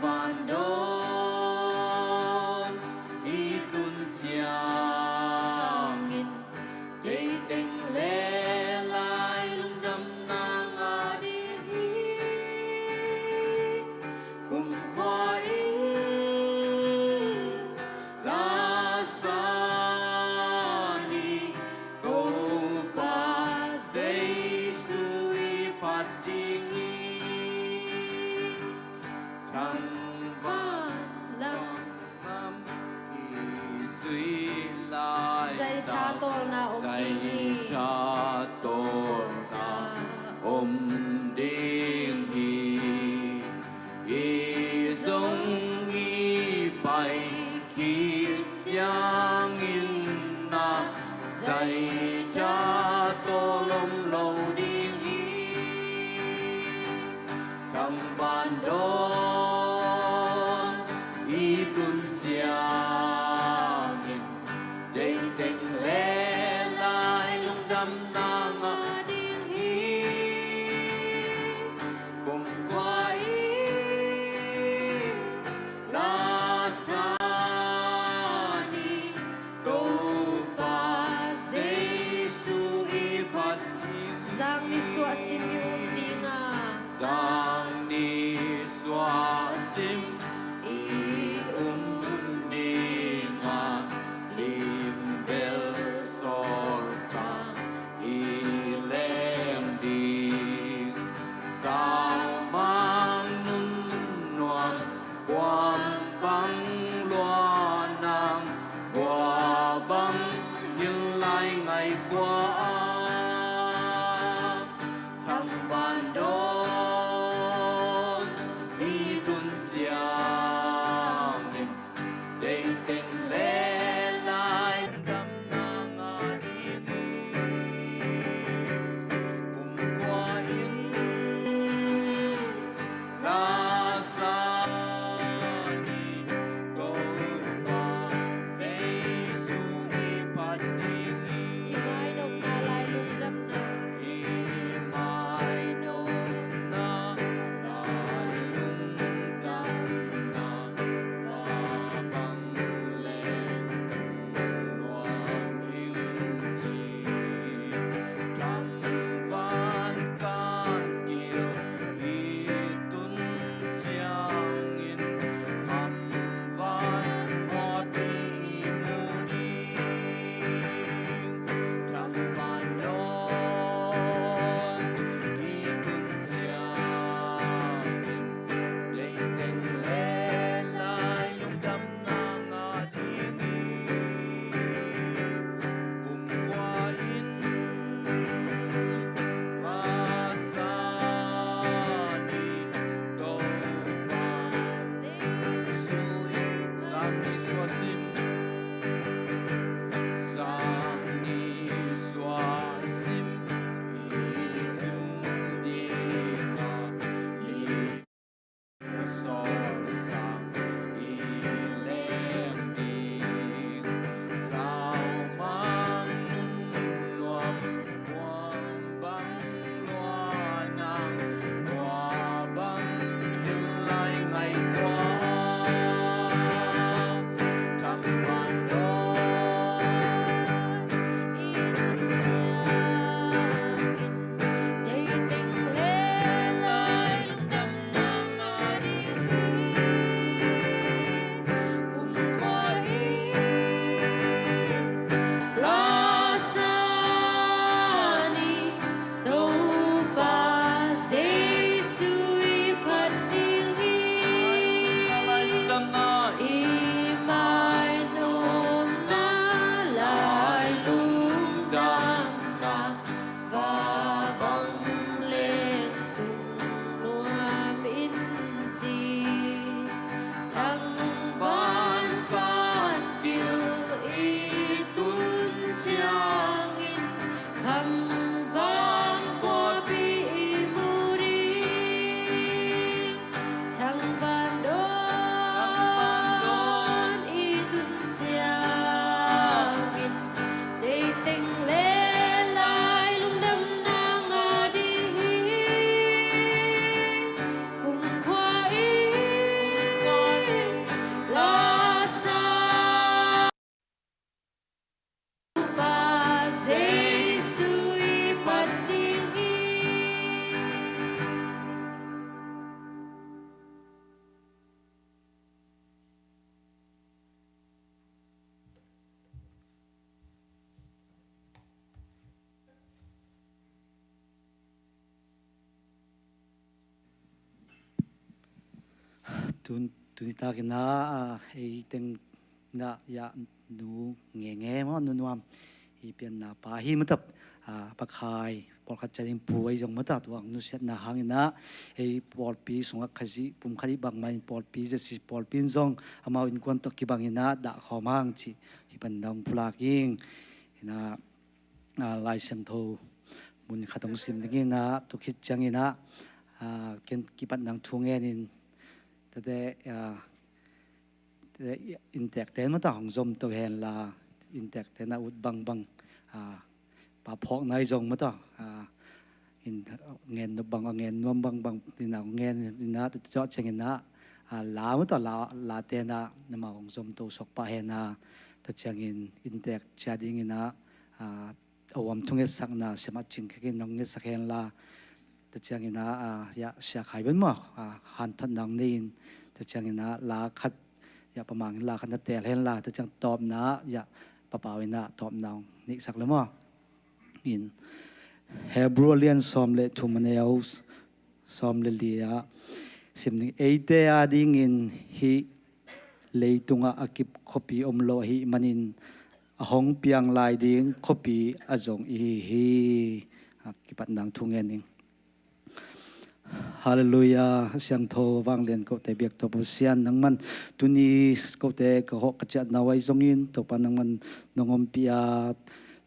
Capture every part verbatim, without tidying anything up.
Van dawn i tun ciangin, deih teng le lai lungdamna ngah ding hi. Kumkhua in lasa ni, Topa Jesu i phat ding hi. Thangvan lam i zui lai, zaitha tawlna om ding hi. Zaitha tawlna om ding hi. I zong i pai khit ciangin na, zaitha tawl om lo ding hi. Thangvan dawn i tun ciangin, deih teng le lai Tun, tuni takin ah, ei teng na ya nu Ngenge maw, Nu Nuam, i pianna pa hi maw ta, ah, Pa Khai pawlkhat ciangin pu ahi zong maw ta, tua hong nusiatna hangin ah ei pawlpi sungah Khazih pumkhat i bangmah in pawlpi, J C pawlpi in zong amau innkuan tawh kibangin ah dah khawm hang cih hi pan dong pulak ing. Ina, ah, Lai Siangtho mun khat hong sim dingin ah, tu khit ciangin ah, ah, ken kipatna thu ngenin, tate, ah, tate innteekte maw ta hong zom to hen la, innteekte na ut bangbang, ah, pa phawkna i zong maw ta, ah, in ngen nuam bang, a ngen nuam bangbang, ina ngen, ina tate zawh ciangin ah, ah, la maw ta, la, late na, na mau hong zom to suak pah hen a, tua ciangin innteek cia dingin ah, ah, a huam thu ngetsakna siamah cing khekin nong ngetsak hen la, tua ciangin ah, ah, ya, Sia Khai Bun maw, ah, hanthotna hong nei in, tua ciangin ah la khat, ya, Pa Mang in la khat na teel hen la, tua ciang tawpna ah, ya, Pa Pau in ah tawpna hong neihsak le maw. In Hebrew a lian sawm le thum, a neu sawm le li ah sim ding. Eite a dingin hih leitungah a kip khuapi om lo ahih manin a hong piang lai ding khuapi a zong ihi hi. A kipatna thu ngen ning. Halleluiah. A siangtho vanglian kote biak Topa Pasian, nangman tuni kote ka hawh ka ciahna uh ahi zongin Topa nangman nong ompih a,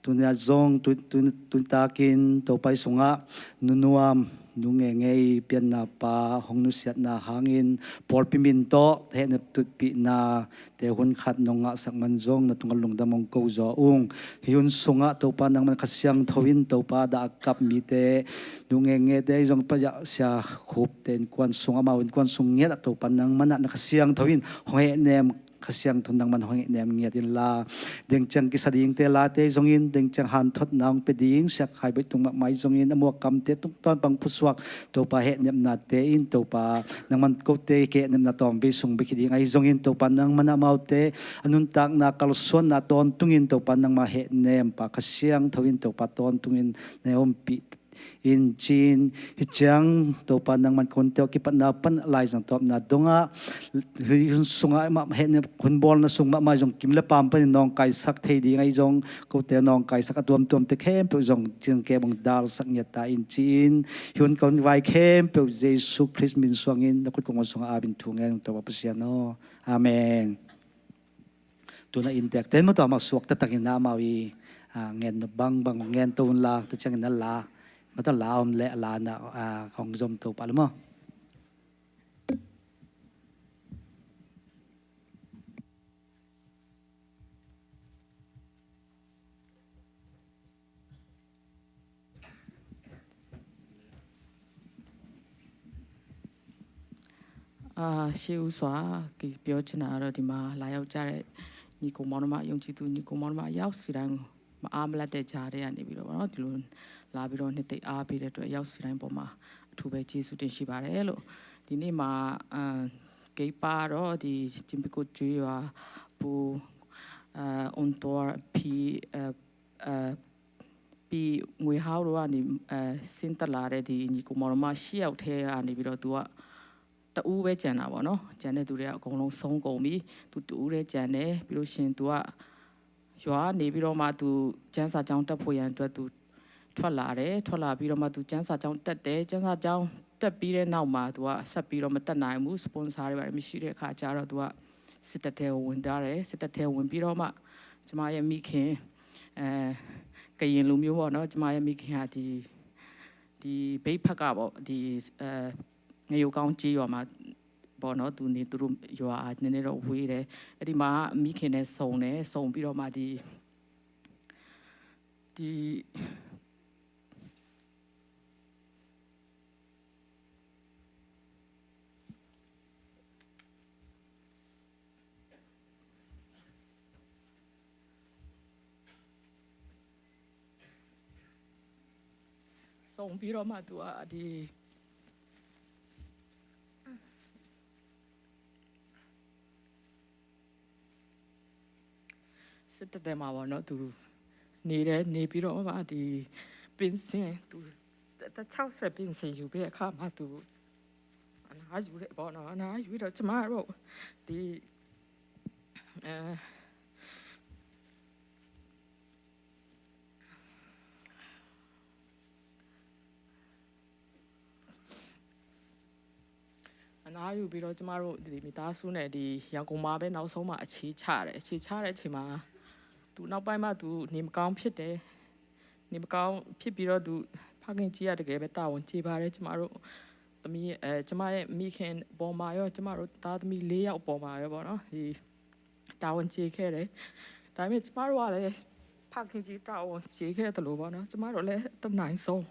tuni ah zong tu, tu, tuni takin Topa i sungah Nu Nuam, Nu Ngenge i pianna pa hong nusiatna hangin pawlpi min tawh hehnep tutpihna te hun khat nong ngahsak man zong na tungah lungdam hong ko zaw ung. Hih hun sungah Topa nangman Kha Siangtho in Topa dah a kap mite, Nu Ngenge te i zong pa, ya, Sia Khup te innkuan sung, amau innkuan sung ngiat ah Topa nangman ah na Kha Siangtho in hong hehnem, Kha Siangtho nangman hong hehnem ngiat inla, deng ciang kisa dingte late zongin, deng ciang hanthotna hong pia ding Sia Khai Boi tung mahmah i zongin, a muak kamte tungtawn pang pusuak Topa hehnepnate in Topa nangman kote kihehnepna tawmvei sung bek hi ding ahi zongin Topa nangman amaute a nuntakna kalsuanna tawntungin Topa nangmah hehnem pa Kha Siangtho in Topa tawntungin na ompih in cin. Hih ciang Topa nangman konte uh kipatna pan laizang tawpna dongah hih hun sungah mah hehnep hun bawlna sung mahmah zong kim le paam panin nawngkaisak thei ding ahi zong kote nawngkaisak a tuamtuamte khempeuh zong ciangke bang dalsak ngiat ta in ci-in, hih hun kong vai khempeuh Jesu Khrist min suangin na khut kong sungah apin thu ngen ung Topa Pasian aw. Amen. Tuna innteekte in maw tua mah suak taktakin na amau i, ah, ngen nuam bangbang ngen to unla, tua ciangin na la, maw tua la om leh la na, ah, hong zom to pah le maw.အာ၊ ရှေးဦးစွာ ပြောချင်တာကတော့ ဒီမှာလာရောက်ကြတဲ့ ညီကိုမောင်နှမ၊ ယုံကြည်သူညီကိုမောင်နှမ အယောက်စီတိုင်းကို မအားမလပ်တဲ့ကြားထဲကနေပြီးတော့ပေါ့နော်၊ ဒီလိုလာပြီးတော့ နှစ်သိမ့်အားပေးတဲ့အတွက် အယောက်စီတိုင်းပေါ်မှာ အထူးပဲကျေးဇူးတင်ရှိပါတယ်လို့။ ဒီနေ့မှာ၊ အာ၊ ဂိတ်ပါတော့ ဒီ ကျင်ပကုတ်ကျေးရွာ၊ ပူ၊ အာ၊ အွန်တွာ၊ ဖီ၊ အာ၊ အာ၊ ပြီး ငွေဟောင်းတို့ကနေ၊ အဲ၊ ဆင်းသက်လာတဲ့ ဒီညီကိုမောင်နှမ ရှစ်ယောက်ထဲကနေပြီးတော့ သူက တဦးပဲကျန်တာပေါ့နော်။ ကျန်တဲ့သူတွေကအကုန်လုံးဆုံးကုန်ပြီ။ သူတဦးတည်းကျန်တယ်။ ပြီးလို့ရှိရင် သူက ရွာနေပြီးတော့မှ သူကျမ်းစာကျောင်းတက်ဖို့ရန်အတွက် သူထွက်လာတယ်။ ထွက်လာပြီးတော့မှ သူကျမ်းစာကျောင်းတက်တယ်။ ကျမ်းစာကျောင်းတက်ပြီးတဲ့နောက်မှာ သူကဆက်ပြီးတော့မတက်နိုင်ဘူး။ စပွန်ဆာတွေဘာတွေမရှိတဲ့အခါကျတော့ သူကစစ်တပ်ထဲကိုဝင်သွားတယ်။ စစ်တပ်ထဲဝင်ပြီးတော့မှ ကျမရဲ့မိခင်၊ အဲ၊ ကရင်လူမျိုးပေါ့နော်။ ကျမရဲ့မိခင်ဟာ ဒီ၊ ဒီဘိတ်ဖက်ကပေါ့၊ ဒီ၊ အဲ၊ ငရုတ်ကောင်းကျေးရွာမှာပေါ့နော်။ သူနေ၊ သူတို့ရွာက နည်းနည်းတော့ဝေးတယ်။ အဲ့ဒီမှာမိခင်နဲ့ဆုံတယ်။ ဆုံပြီးတော့မှ ဒီ၊ ဒီ၊ ဆုံးပြီးတော့မှ သူက ဒီစစ်တပ်ထဲမှာပေါ့နော်၊ သူနေတယ်။ နေပြီးတော့မှ ဒီပင်စင်၊ သူအသက်ခြောက်ဆယ်ပင်စင်ယူပြီးတဲ့အခါမှာ သူအနာ အနားယူတဲ့ပေါ့နော်။ အနားယူပြီးတော့ကျမတို့ဒီအဲ အနားယူပြီးတော့ကျမတို့ဒီမိသားစုနဲ့ဒီရန်ကုန်မှာပဲနောက်ဆုံးမှအခြေချတယ်။ အခြေချတဲ့အချိန်မှာသူနောက်ပိုင်းမှသူနေမကောင်းဖြစ်တယ်။ နေမကောင်းဖြစ်ပြီးတော့သူဖခင်ကြီးကတကယ်ပဲတာဝန်ကျေပါတယ်။ ကျမတို့သမီးအဲကျမရဲ့မိခင်အပေါ်မှာရောကျမတို့သားသမီးလေးယောက်အပေါ်မှာရောပေါ့နော်ဒီတာဝန်ကျေခဲ့တယ်။ ဒါပေမဲ့ကျမတို့ကလည်းဖခင်ကြီးတာဝန်ကျေခဲ့သလိုပေါ့နော်ကျမတို့လည်းတနိုင်ဆုံး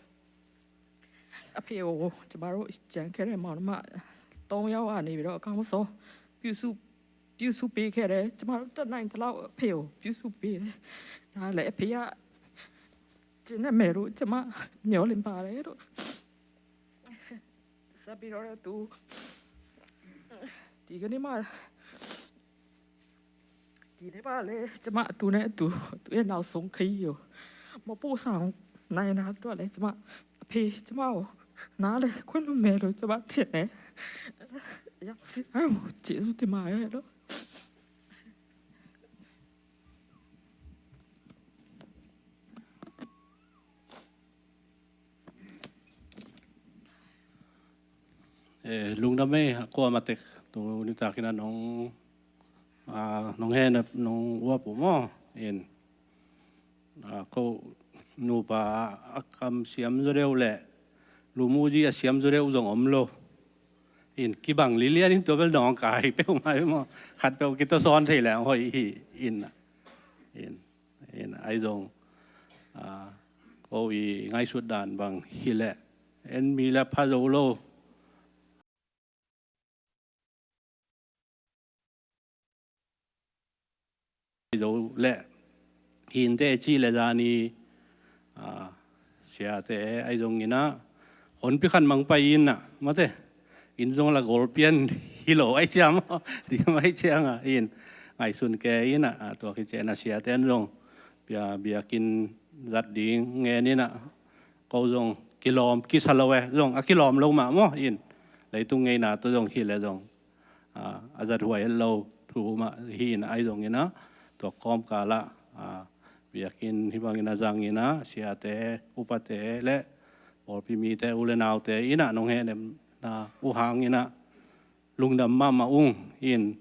အဖေကိုကျမတို့ကျန်ခဲ့တဲ့မောင်နှမသုံးယောက်ကနေပြီးတော့အကောင်းဆုံးပြုစုပြုစုပေးခဲ့တယ်။ ကျမတို့တတ်နိုင်သလောက်အဖေကိုပြုစုပေးတယ်။ ဒါလည်းအဖေကကျင်းနဲ့မယ်လို့ကျမမျှော်လင့်ပါတယ်လို့ဆက်ပြီးတော့သူဒီကနေ့မှဒီနေ့မှလည်းကျမအတူနဲ့အတူသူ့ရဲ့နောက်ဆုံးခရီးကိုမပို့ဆောင်နိုင်တာအတွက်လည်းကျမအဖေကျမကိုနားလည်ခွင့်လွှတ်မယ်လို့ကျမထင်တယ်။ ရောက်စီအောင်ကျေးဇူးတင်ပါတယ်လို့ Eh, lungdam ei, a kuama tek tu nitakin a nong a nong hen a nong uap uh maw in a ko nupa a kam siam zaw deuh le lumuji a siam zaw deuh zong om lo. In kibang lilian in tua bel nong kai peuh mai maw khat peuh kitasawn thei leng hoih hi in in in ai zong a ko i ngaihsut dan bang hileh en mi le pha zo lo. Zo le hinte cih le zani a siate ai zong ina honpi khan mang pai ina mate in zong la golpian hilo ai ciam rim ai cianga in ngaihsun ke ina a tua kicena siate an zong bia biakin zat ding ngen ina ko zong kilawm kisa lo e zong a kilawm lo mah maw in leitung ngeina tawh zong hileh zong a zathuai het lo thu mah hi in ai zong ina tua kawmkala biakin hi bangin a zang ina siate upate le pawlpi mite u le naute ina nong henemna uh hang ina lungdam mahmah ung in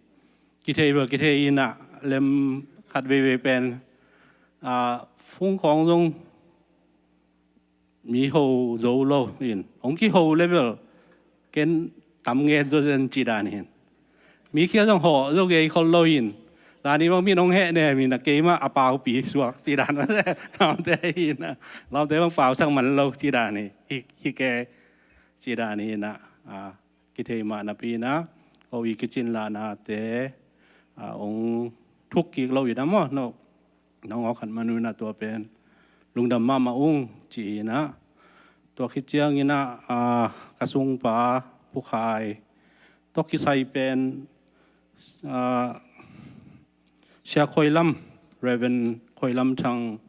kithei bel kithei ina lem khat veivei pen a fungkhawng zong mi ho zo lo in hong kiho le bel ken tam ngen zo zen ci dan hin mi kia zong hawh zo gei khol lo in zani bang min hong heh ne min a keimah a paupi suak ci dan mate lawmte in lawmte bang pausak man lo ci dan hi hi ke ci dan hi na a kithei mah napi na ko i kicin lahnate a hong thuk kik lo ina maw no nong awk khat manu ina tua pen lungdam mahmah ung ci ina tua khit ciang ina a ka sungpa Pu Khai tua kisai pen a Sia Khoi Lam Reverend Khoi Lam Thang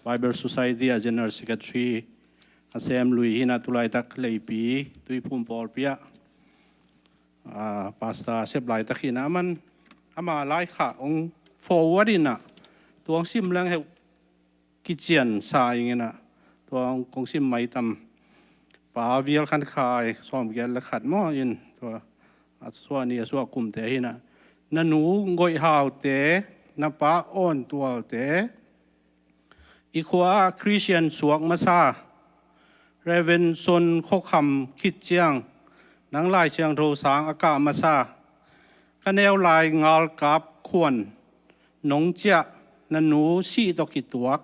Bible Society a General Secretary a sem lui hina tulaitak leipi Tuiphum pawlpi ah a pastor sep laitak hina aman ama laikhak hong forward ina tuang sim leng heuh kician sa ing ina tuang kong sim maitam pa vial khan khai sawm giat le khat maw in tua a suah ni a suah kumte hina na nu Ngoih Haute na pa Awn Tualte i khua ah Christian suak masa Reverend Son Khua Kham khit ciang nang Lai Siangtho sang a kah masa ka neu lai ngalkap khuan nong ciah na nu sih tawh kituak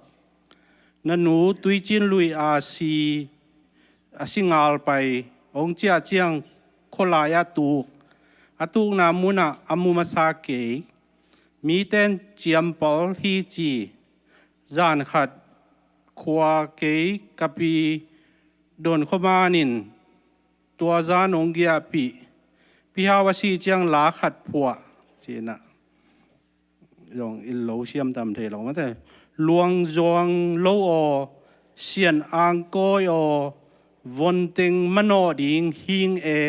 na nu tuicin lui a si a si ngal pai hong ciah ciang khualai ah tuk a tukna munah a mu masa kei miten ciampal hi ci zan khat khua kei ka pi don khuamanin tua zan hong giahpih pihau a si ciang la khat phuah cinah zong in lo siam tam thei lo mate luang zuang lo aw sian angkawi aw vonteng manawh ding hing e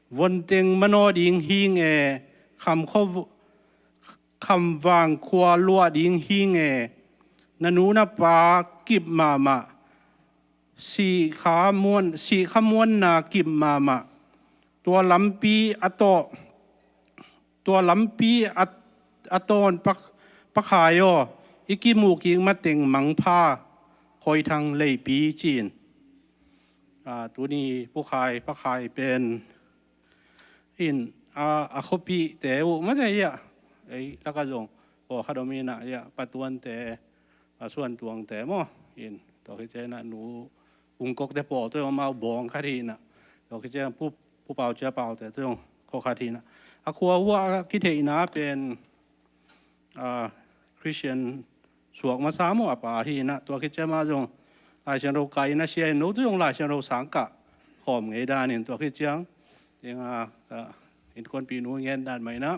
Vonteng manaw ding hing e, khamkhaw, khamvang khua luah ding hing e, na nu na pa kip mahmah, sihkha muan, sihkha muanna kip mahmah, tua lampi a tawh, tua lampi a, a tawn pak, pakhai aw, i kimuh kik mateng mangpha, Khawi Thang Leipi ci-in. A, tuni Pu Khai, Pa Khai pen in, a, a khuapihte uh mate ia, ei laka zong pawlkhat om inah ia, Pa Tuante, Pa Suan Tuangte maw, in tua khit ciang inah Nu Ung Kok te pawl tawh zong amau bawng khat hi inah, tua khit ciang Pu, Pu Pau Cia Paute tawh zong khua khat hi inah, a khua uh a kitheihna pen, a, Christian suak masa maw a pa hi inah, tua khit ciang amah zong Lai Siangtho kah inah, sia in no tawh zong Lai Siangtho sang kah khawm ngei danin, tua khit ciang teng a, a, innkuanpih nu ngen dan mah inah.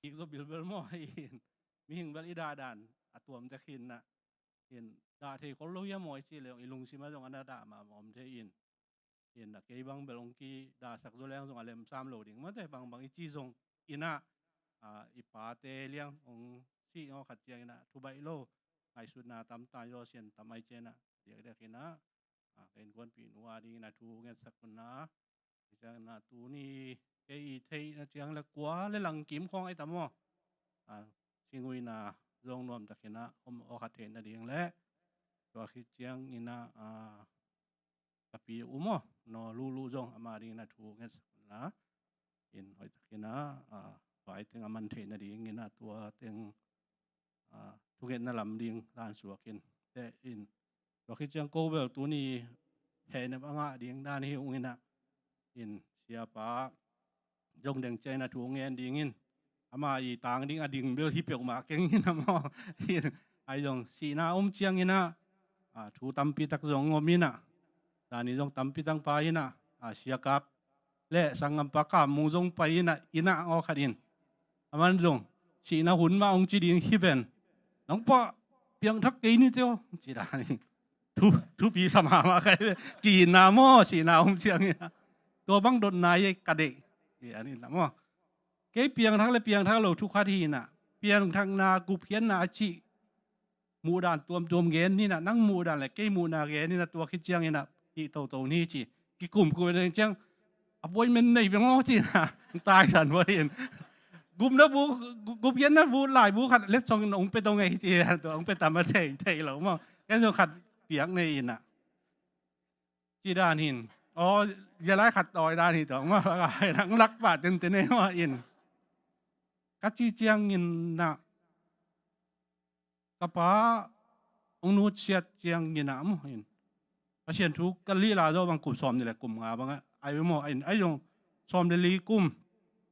Kik zo bilbel maw, in mihing bel i dahdan a tuam tek hi inah, in dah thei khol lo hia maw i cih leh i lungsim ah zong a na dah mahmah om thei in. In a kei bang bel hong kidahsak zo leng zong a lemsam lo ding mate, bangbang i ci zong inah, a, i pate liang hong sih ngaw khat ciang inah thu baih lo, ngaihsutna tam tan zaw sian tam ai ciang inah, diakdiak inah, a, ka innkuanpih nu a ding inah thu ngetsak un a, ciang inah tuni kei i theihna ciang le kua le langkim khawng ai tam maw, a, singuina zong nuamtak inah om aw khat theihna ding le tua khit ciang inah, a, ka pi um aw, no lulu zong ama ding inah thu ngetsak un la. In hoihtak inah, a, vai teng a man theihna ding inah tua teng, a, thungetna lam ding dan suak in te in. Tua khit ciang ko bel tuni hehnem a ngah ding dan hi ung inah, in siapa zong deng ciang inah thu ngen ding in, ama i tang ding a ding bel hi peuhmah keng inah maw. In ai zong sihna om ciang inah, a, thu tampi tak zong om inah, dan i zong tampi tak pha inah, a, siakap le sanggampa Kam Mung zong pai inah, inah ngaw khat in, aman zong sihna hun mah hong ci ding hi ven, nang pa piangthak kei ni teo ci dan in. Thu, thupi sa mahmah kai ve. Ki-itna maw, sihna om ciang inah tua bang dotna hi ka deih. Hi an inah maw. Kei piangthak le piangthak lo thu khat hi inah, piangthakna gupkhiatna a cih muhdan tuamtuam gen ni inah, nang muhdan le kei muhna gen ni inah, tua khit ciang inah hih toto ni ci. Kikum kum ciang appointment nei ve maw ci inah, taisan vua in. Gupna bu, gupkhiatna bu, laibu khat letsong in hong pia to ngei ci, tua hong pia tam a thei, thei lo maw. Ken zong khat piak nei inah ci dan hin. Aw, zia lai khat tawi dan hi tawh maw, nang lak pah tenten ei maw in. Ka ci ciang inah ka pa hong nutsiat ciang inah maw in, Pasian thu ka lila zaw bang kum sawm nih le kum nga bang a ai maw in, ai zong sawm le li kum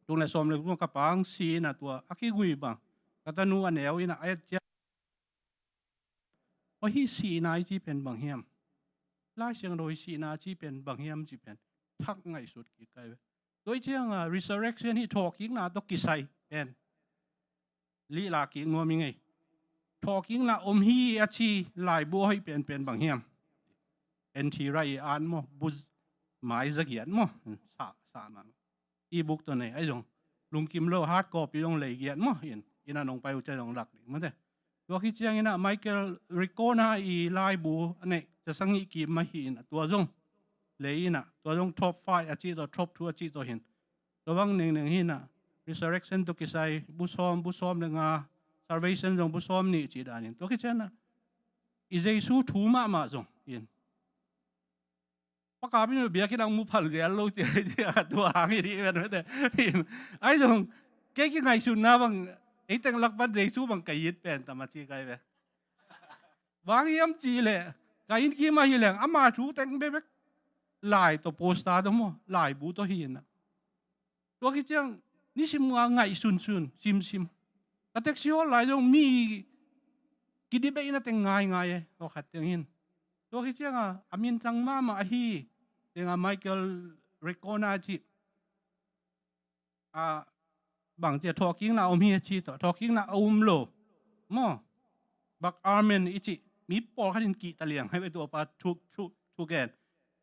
Tung le sawm le tung ka pa hong si in a tua a kigui bang ka tanu a neu in a et ciang. Aw, hih sihna i ci pen bang hiam? Lai Siangtho hih sihna ci pen bang hiam ci pen thak ngaihsut kik kai ve. Tua hi ciang a resurrection hih thawhkikna tawh kisai pen lihla kik nuam i ngei. Thawhkikna om hi a ci laibu a hoih penpen bang hiam? N T Wright i at maw, bu mai zagiat maw, sa sa ma. E-book tawh nei, ahi zong lungkim lo hard copy zong lei giat maw, in in a nong pai uh ciang zong lak ding mate. Tua khit ciangin a Michael Ricona i laibu a neih, Sia Sangih kim mah hi in a tua zong lei in a, tua zong top five a cih tawh, top two a cih tawh hin. Tua bang nengneng hi in a, resurrection tawh kisai bu sawm, bu sawm le nga, salvation zong bu sawm nih cih danin. Tua khit ciangin a i Jesu thu mahmah zong in pakap in biakinn ah mu phal zel lo ci, tua hang hi dih ven mate. Ahi zong kei kingaihsutna bang, ei teng lak pan Jesu bang ka it pen tam a ci kai ve. Bang hiam cih leh ka inn kim ah hi leng ama thu teng bekbek, lai tawh poster tawh maw, laibu tawh hi in a. Tua khit ciang nisim nga ngaih sunsun, simsim. Ka taxi hawl lai zong mi kidibei na teng ngaingai e, hawkhat teng hin. Tua khit ciang a, a minthang mahmah ahi teng a Michael Ricona cih a, bang ci a thawhkikna om hi a ci tawh, thawhkikna a um lo maw. Bak Ehrman i cih mi pawlkhat in kihta liang hai ve, tua pa thu, thu, thugen.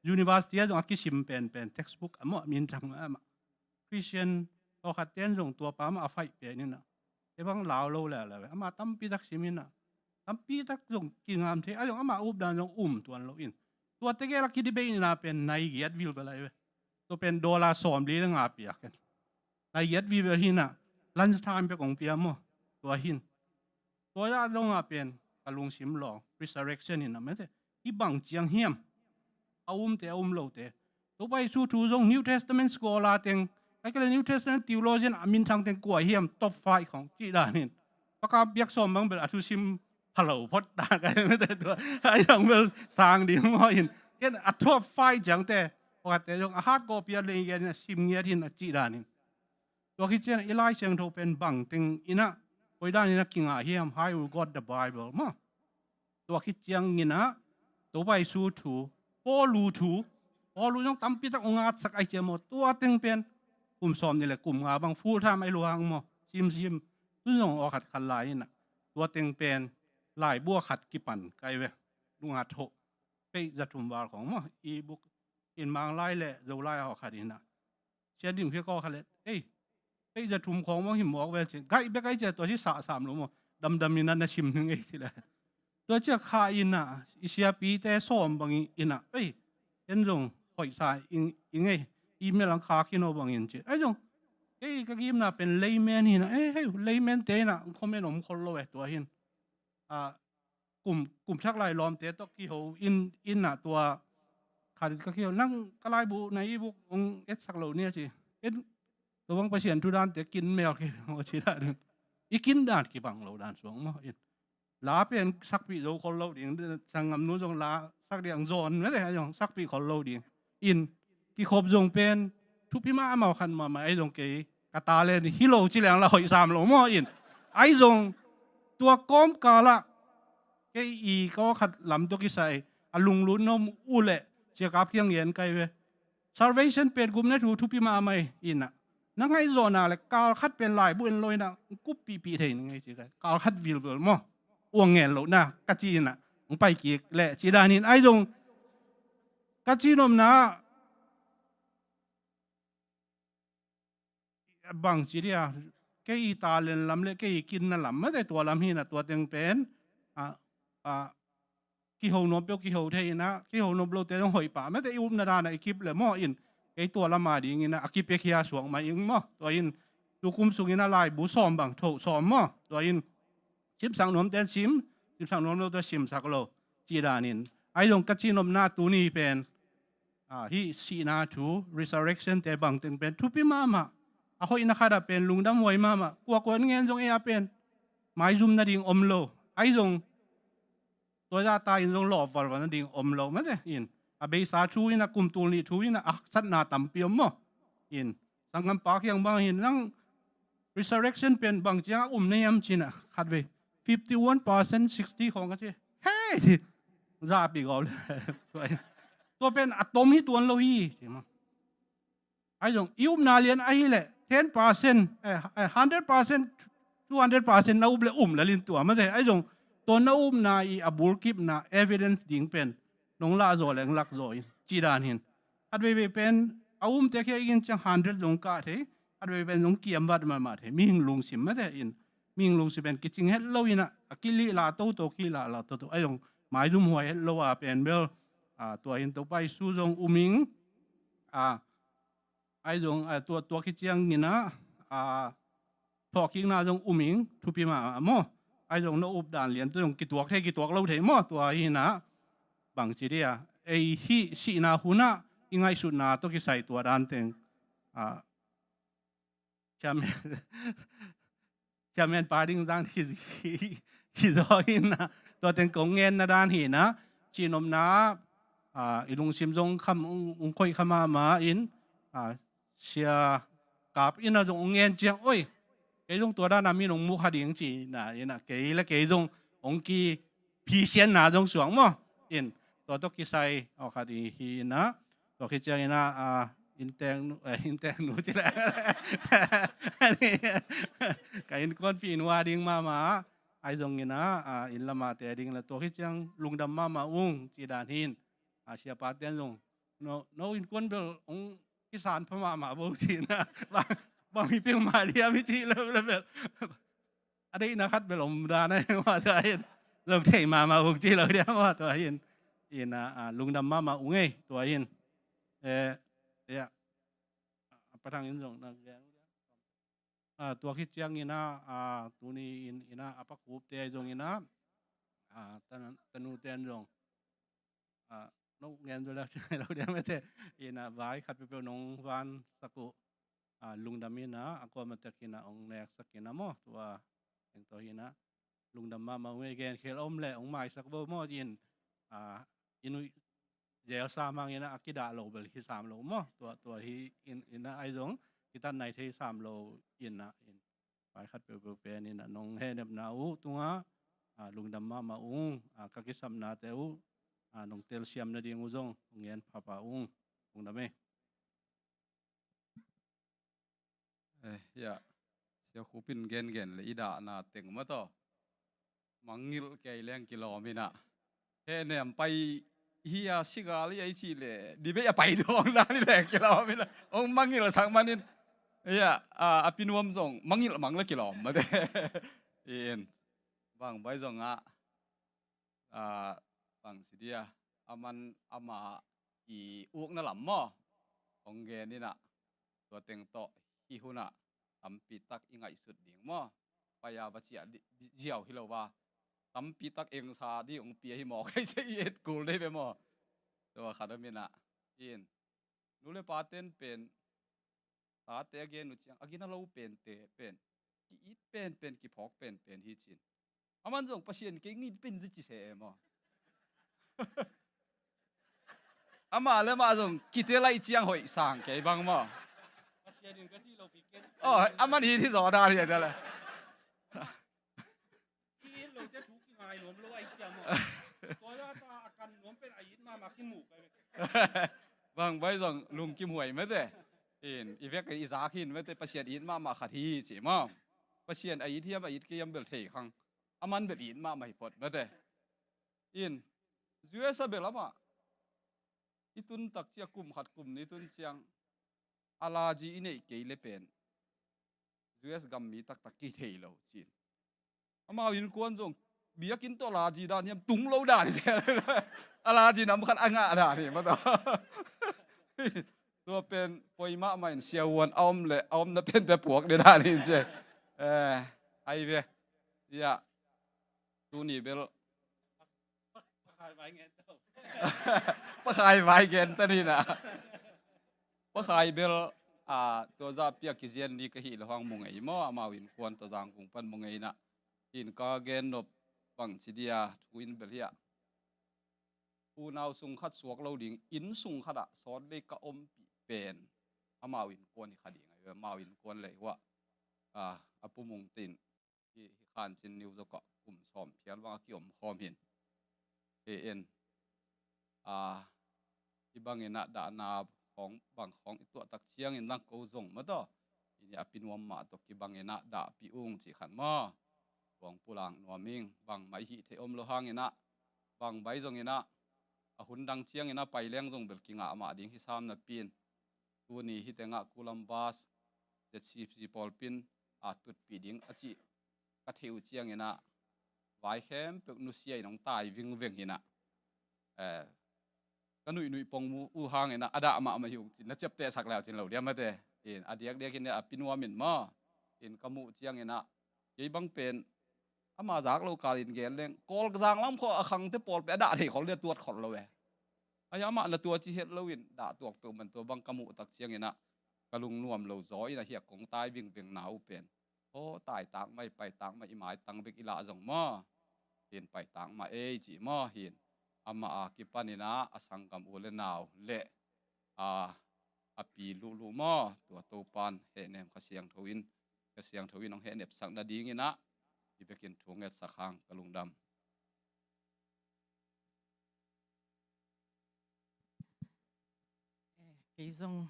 University ah zong a kisim penpen textbook a maw, a minthang mahmah. Christian hawkhat ten zong tua pa mah a faih pen in a, e bang lau lo leuleu e. Ama tampi tak sim in a, tampi tak zong kingam thei, a zong ama updan zong um tuan lo in. Tua tegel a kidibei in a pen nai giat vilvel lai ve. Tua pen dollar sawmli le nga piak in. Nai giat vilvel hi in a, lunch time pek hong pia maw. Tua hin. Tua zah zong a pen ka lungsim lawng, resurrection hi in a mate. Hih bang ciang hiam? A umte, a um lote. Topa Jesu thu zong New Testament scholar teng, ahih kei leh New Testament theologian a minthang teng kua hiam, top five khong cih danin. Pakap biak sawm bang bel a thusim phalo phot dan kai mate tua. Ahi zong bel sang ding maw in. Ken a top five ciangte, pakate zong a hard copy a lei ngiat in a sim ngiat in a cih danin. Tua khit ciang i Lai Siangtho pen bang teng in a, koi dan in a kingah hiam, how you got the Bible maw. Tua khit ciangin a, Topa Jesu thu, Paulu thu, Paulu zong tampi tak hong ngatsak ahi ciang maw, tua teng pen kum sawm nih le kum nga bang full time ahi lua hang maw, simsim, tu zong aw khat khat lai in a, tua teng pen laibu a khat kipan kai ve, lungat hoh, peih za thum val khong maw, e-book in Manglai le Zolai aw khat in a. Sia Dim Khia Kaw kha le, ei, ei, za thum khawng mawng hi mawk ve ci. Gaih bek ai cia tua ci sahsam lo maw. Damdam in a na sim ning ei ci le. Tua cia kha in a, i siapite sawm bang in a, ei, en zong hoih sa ing ei. Email ang kha khin aw bang in ci. Ai zong, ei, ka gimna pen layman hi na, ei, hei, layman te in a, comment om khol lo e tua hin. A, kum, kum thak lai lawmte tawh kiho in, in a tua khat in ka kiho, nang ka laibu na e-book hong etsak lo nia ci. En, tua bang Pasian thu dante kin mel kei maw ci dan. I kin dan kibang lo dan suang maw in. La pen sakpih zo khol lo ding, sanggam nu zong la sak ding zawn mete a zong sakpih khol lo ding. In, kikhop zong pen thupi mahmah khat mahmah, ai zong kei ka talent hi lo ci leng la hoih sam lo maw in. Ai zong tua kawmkal ah kei i kaw khat lam tawh kisai a lunglut na om uh leh Sia Kap Khiang gen kai ve. Salvation pen gupna thu thupi mahmah in a, na ngaihzawhna le kal khat pen laibu en lo in a, kuppihpih thei ning ei ci kai. Kal khat vilvel maw, uang ngen lohna ka ci in a, hong pai kik leh ci dan in ai zong ka ci nopna ah bang ci dia, kei i talent lam le kei i kinna lam mate tua lam hi na, tua teng pen a, a, kiho nuam peuh kiho thei in a, kiho nuam lote zong hoih pah mate i upna dan a i kip le maw in, kei tua lam a ding in a, a kipiakhia suak mah ing maw. Tua in tukum sung in a laibu sawm bang tho sawm maw. Tua in simsak nuam ten sim, simsak nuam lo tua simsak lo ci dan in. Ai zong ka ci nopna tuni pen, a, hih sihna thu, resurrection te bang teng pen thupi mahmah. A hoihna khat ah pen lungdam huai mahmah. Kuakua ngen zong ei a pen maizum nading om lo. Ai zong tua zah ta in zong lawp valval nading om lo mate in. A beisa thu in a, kum tul nih thu in a, a haksatna tampi om maw in. Sanggam pa kiang bang hi in, nang resurrection pen bang ciang a um na hiam ci in ah, khatvei fifty one percent, sixty khawng ka ci. Hei! Zapi gawp le. Tua pen a tom hi tuan lo hi ci maw. Ahi zong i upna lian ahih leh ten percent, eh, eh, hundred percent, two hundred percent na up leh um lel in tua mate. Ahi zong tua na upna i a bulkipna evidence ding pen nong lah zaw leh nong lak zaw in ci dan hi in. Khatveivei pen a umte khia i gen ciang hundred zong kah thei, khatveivei pen zong kiam vat mahmah thei, mihing lungsim mate in. Mihing lungsim pen kicing het lo in ah, a kilih lah toto, kilih lah toto. Ahi zong maizum huai het lo a pen bel, ah, tua hi in Topa Jesu zong um ing, ah, ahi zong, ah, tua, tua khit ciangin ah, ah, thawhkikna zong um ing, thupi mahmah maw. Ahi zong na up dan lian tawh zong kituak thei, kituak lo thei maw. Tua hi in ah, bangci dia, ei hih sihna hun ah i ngaihsutna tawh kisai tua dan teng, ah, chairman, chairman pa ding zang hi, hi, hi zaw hi in ah, tua teng kong ngenna dan hi in ah, cihnopna, ah, i lungsim zong kham, ung, ung khoih kha mahmah in, ah, sia kap in ah zong ung ngen ciang, oi, kei zong tua dan a min ung mu kha ding ci in ah, in ah, kei le kei zong ung ki phisianna zong suak maw. In, tua tawh kisai, aw khat i hi in ah, tua khit ciangin ah, ah, innteeknu, eh, innteeknu ci leh. Ka innkuanpihnu a ding mahmah, ahi zongin ah, ah, inn lam a te ding leh tua khit ciang lungdam mahmah ung ci dan hi in, ah, siapa ten zong, no, no innkuan bel ung kisan pha mahmah bo ci in ah, bang, bang mi peuhmah diam i cih lo le bel. A deihna khat bel om dan a, mah tua hi in. Zong thei mahmah ung ci lo diam mah tua hi in. In ah, ah, lungdam mahmah ung ei, tua hi in. Eh, ya. A patang in zong na gen. Ah, tua khit ciangin ah, ah, tuni in, in ah, a pakupte ahi zongin ah, ah, tan-, tanute in zong. Ah, no ngen zo leh lo diam mate. In ah, vai khat peuhpeuh nong vansak uh, ah, lungdam in ah, a kuamah tek in ah ong neksak in ah maw. Tua teng tawh hi in ah, lungdam mahmah ung ei, genkhel om leh ong maisak bo maw in, ah, i nuih zel sam hang in ah, a kidah lo bel hi sam lo maw. Tua, tua hi in, in ah, ahi zong kitat nai thei sam lo in ah, in. Vai khat peuhpeuh pen in ah nong hehnepna uh tungah, ah, lungdam mahmah ung, ah, ka kisapnate uh, ah, nong telsiam nading uh zong ngen phapha ung. Lungdam ei. Eh, ya. Sia Khup in gengen le i dahna teng mah tawh. Mangngilh kei leng kilawm in ah. Hehnem pai hi a, sigal hi a i cih leh, dibei a pai dawng dan hi leh kilawm in ah. Ong mangngilh sak manin. Ya, a, a pinuam zong mangngilh mang le kilawm mate. In. Bang bai zong ah, ah, bang ci dia, aman ama i ukna lam maw, hong gen in ah, tua teng tawh hih hun ah tampi tak i ngaihsut ding maw. Pai a va ciah di, di, ziau hi lo a, tampi tak engsa ding hong pia hi maw, kei se i et kul dei ve maw. Tua khat om in ah, in, nu le pa ten pen, tate a gen uh ciang, a gina lo pente pen, ki-it penpen, kiphawk penpen hi cin. Aman zong Pasian kei ngit pen zi ci se e maw. Amah le mah zong kite laih ciang hoih sang kei bang maw. Pasian in ka ci lo pi ken. Oh, aman it hi zaw dan hi a tel e. Ki it lo te thu ki ngai nuam lo ai ciang maw. Tua ya ta a kan nuam pen a it mahmah ki mu kai. Bang bai zong lungkim huai mate. In, i vek i zak hin mate, Pasian it mahmah khat hi ci maw. Pasian a it hiam a it kei hiam bel thei khang. Aman bel it mahmah hi phot mate. In, U S a bel amah i tun tak ciang, kum khat kum nih tun ciang, allergy i neih kei le pen U S gam mi taktak ki thei lo cin. Amau innkuan zong biakinn tawh allergy dan hiam, tung lo dan hi. Allergy nam khat a ngah dan hi mah tawh. Tua pen poi mahmah in, siavuan a om le a omna pen pia puak ding dan hi ci. Eh, ai ve. Ya. Tuni bel Pa Khai vai gen ta ni na. Pa Khai bel, a, tua zah pia kizian ni ka hih le hong mu ngei maw, amau innkuan tawh Zangkung pan mu ngei na. In ka gen nop bang ci dia, thu in bel hiah, unau sung khat suak lo ding, inn sung khat ah sawtvei ka ompih pen amau innkuan hi kha ding a. Amau innkuan leh huah, a, a pumung tin hi, hi Khanchin New York ah kum sawm phial bang a kiom khawm hin. Hi in, a, hih bangin ah dahna khawng bang khawng i tuah tak ciangin lang ko zong maw taw, i a pinuam mah tawh kibangin ah dahpih ung cih khat maw. Kong pulak nuam ing, bangmah i hih theih om lo hangin ah, bang bai zongin ah, a hun dang ciangin ah pai leng zong bel kingah mah ding hi sam napi in, tuni hih tengah Columbus Z C C pawlpi in a tutpih ding a cih ka theih uh ciangin ah, vai khempeuh nusia in hong tai vingveng in ah, eh, ka nuihnuih pong mu uh hangin ah a dah mahmah hi ung cin na ciaptehsak leu cin lo diam mate. In a diakdiak in a pinuam in maw, in ka muh ciangin ah, kei bang pen ama zak lo kal in gen leng, Kawlzang lam khawh a khangte pawlpi a dah thei khol le tuat khol lo e. Ai amah na tua ci het lo in dah tuak peuh man tua bang ka muh tak ciangin ah ka lungnuam lo zaw in ah hiah kong tai vingveng na uh pen, aw, taitak mah i, paitak mah i, maitang bek i lah zong maw, hin paitak mah ei cih maw, hin amah a kipanin ah a sanggam u le nau le, a, a pi luhluh maw, tua Topan hehnem Kha Siangtho in, Kha Siangtho in hong hehnepsak nadingin ah, hi bekin thu ngetsak hang ka lungdam. Eh, kei zong,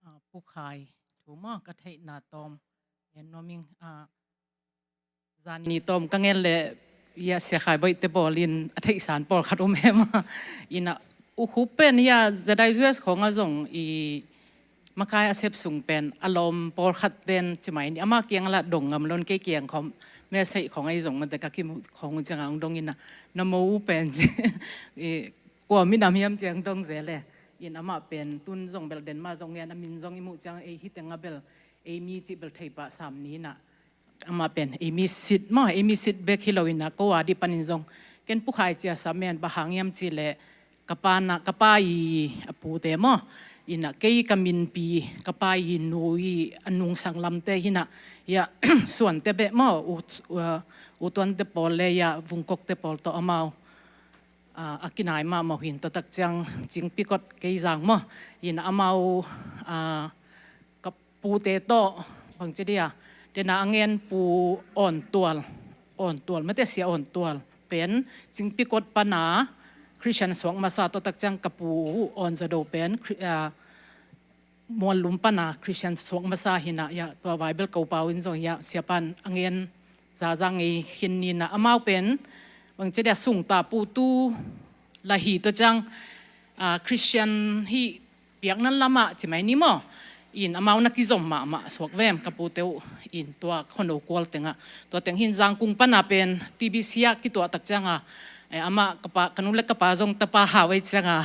ah, Pu Khai thu maw ka theihna tawm, eh, nuam ing, ah, zan ni tawm ka ngen leh, ia, Sia Khai Boih te pawl in a theihsan pawlkhat om hem a. In ah U Khup pen, ia, Z I U S khawng ah zong i makai a sep sung pen a lawm pawlkhat ten ci mai ni, ama kiang lah dong ngam lo in, kei kiang khawng message khawng ahi zong mate ka kimuh khawng uh ciang a hong dong in ah, na mo uh pen ci, i, kua minam hiam ci a hong dong zel e. In amah pen tun zong bel Denmark zong ngen, a min zong i muh ciang ei hih teng ah bel ei mi cih bel thei pah sam ni in ah, amah pen ei mi sit maw, ei mi sit bek hi lo in ah, ko a di panin zong ken Pu Khai ci a sam en, bang hang hiam cih leh ka pa na, ka pa i a pute maw, in ah kei ka minpi, ka pa i nu i a nungsang lamte hi in ah, ia, Suante beh maw, U, U, U Tuante pawl le, ia, Vungkokte pawl tawh amau, ah, a kinai mahmah uh hi in, tua tak ciang Cingpikot, Keizang maw, in ah amau, ah, ka pute tawh, bangci dia, dena a ngen Pu Awn Tual, Awn Tual mate, Sia Awn Tual pen Cingpikot pana Christian suak masa, tua tak ciang ka pu Awn Za Do pen Khri-, ah, Muallum pana Christian suak masa hi in ah, ia, tua Bible ko pau in zong, ia, Sia pan a ngen zaza ngei khin ni in ah, amau pen bangci dia, sungta putu la hi, tua ciang, ah, Christian hih biakna lamah ci mai ni maw, in amau na kizom mahmah suak vem ka pute uh, in tua Khuano Kual teng ah. Tua teng hi in Zangkung pana pen T B C ah kituah tak ciang a, eh, amah ka pa, ka nu le ka pa zong tapa hau ei ciang a,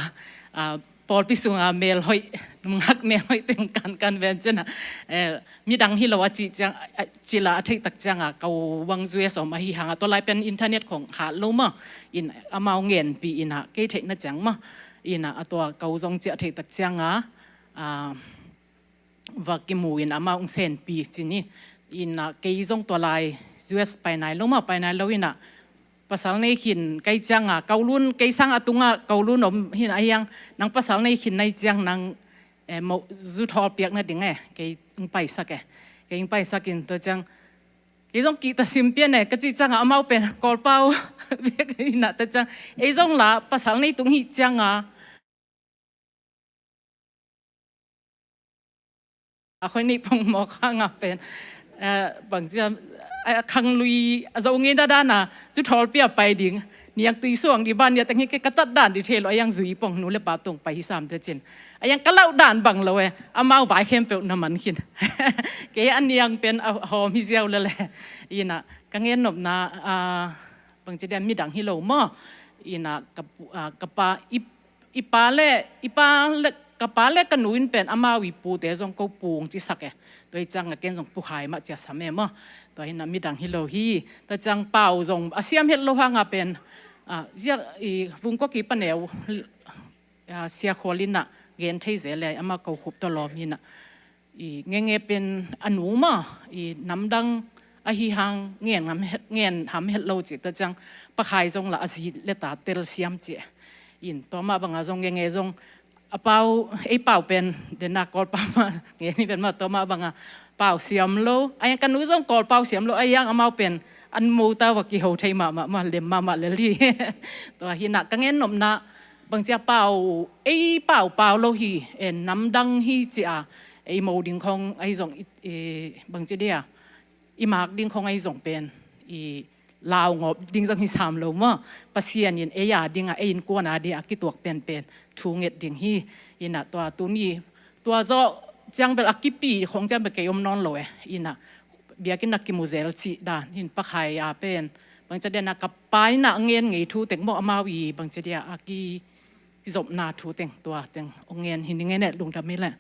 ah, pawlpi sung a melhoih, nungak melhoih teng kankan ven ci in ah, eh, midang hi lo a cih ciang, a, cih lah a theih tak ciang a, ko bang U S om ahi hang a, tua lai pen internet khawng hat lo maw, in amau ngenpih in ah, kei theihna ciang maw, in ah, a tua ko zong ci a theih tak ciang a, ah, va kimu in amau hong senpih ci ni. In ah, kei zong tua lai U S pai nai lo maw, pai nai lo in ah, pasal nei khin ka hih ciang a, Kowloon, kei sang a tung ah Kowloon om hi in ah, ahi hang nang pasal nei khin na hih ciang nang, eh, mo, zu thawl piak nading e, kei hong paisak e. Kei hong paisak in, tua ciang kei zong kihta sim pian e ka cih ciang a, amau pen Kawlpau bek hi in ah, tua ciang ei zong lah pasal nei tung hi ciang a, a khoi nih pong mawk hang a pen, eh, bangci a, a khanglui a zo ngei na dan a, zu thawl pia pai ding, niangtui suang di ban, ia teng hi kei ka tat dan di thei lo, a iang zui pong, nu le pa tawh pai hi sam te cin. A iang ka lauh dan bang lo e, amau vai khempeuh na man khin. Kei a niang pen a hawm hi ziau lel e. In ah, ka gen nopna, ah, bangci dia, midang hi lo maw. In ah, ka pu-, ah, ka pa i, i pa le, i pa le, ka pa le ka nu in pen amau i pute zong ko pu hong cisak e. Tua hi ciang a ken zong Pu Khai mah ci a sam e maw. Tua hi in ah midang hi lo hi. Tua ciang pau zong a siam het lo hang a pen, ah, zia, i Vungkok i paneu, ah, Sia Khual in ah gen thei zel e, amah ko Khup tawh lawm hi in ah. I ngenge pen a nu maw, i namdang ahi hang ngen ngam het, ngen ham het lo ci, tua ciang Pa Khai zong lah a zi le ta tel siam ci. In tua mah bang a zong ngenge zong A pau, ei pau pen, den a Kawl pau mah ngen hi pen mah, tua mah bang a pau siam lo. A yang ka nu zong Kawl pau siam lo, a yang amau pen an mo ta va kiho thei mahmah, mah lem mahmah lel hi. Tua hi na ka gen nopna, bangci a pau, ei pau pau lo hi, en namdang hi ci a, ei mo ding khong ahi zong, i, i, bangci dia, i mak ding khong ahi zong pen, i lau ngawp ding zong hi sam lo maw. Pasian in ei a ding a, ei innkuan a ding a kituak penpen thu nget ding hi. Hi na tua tuni, tua zawh ciang bel a kipi khong ciang bel kei om nawn lo e. Hi na biakinn a kimu zel cih dan hin, Pa Khai a pen, bangci dia na ka pa in a ngen ngei thu teng maw, amau i bangci dia a ki, kizopna thu teng, tua teng ong ngen hi ning e, lungdam hi leh.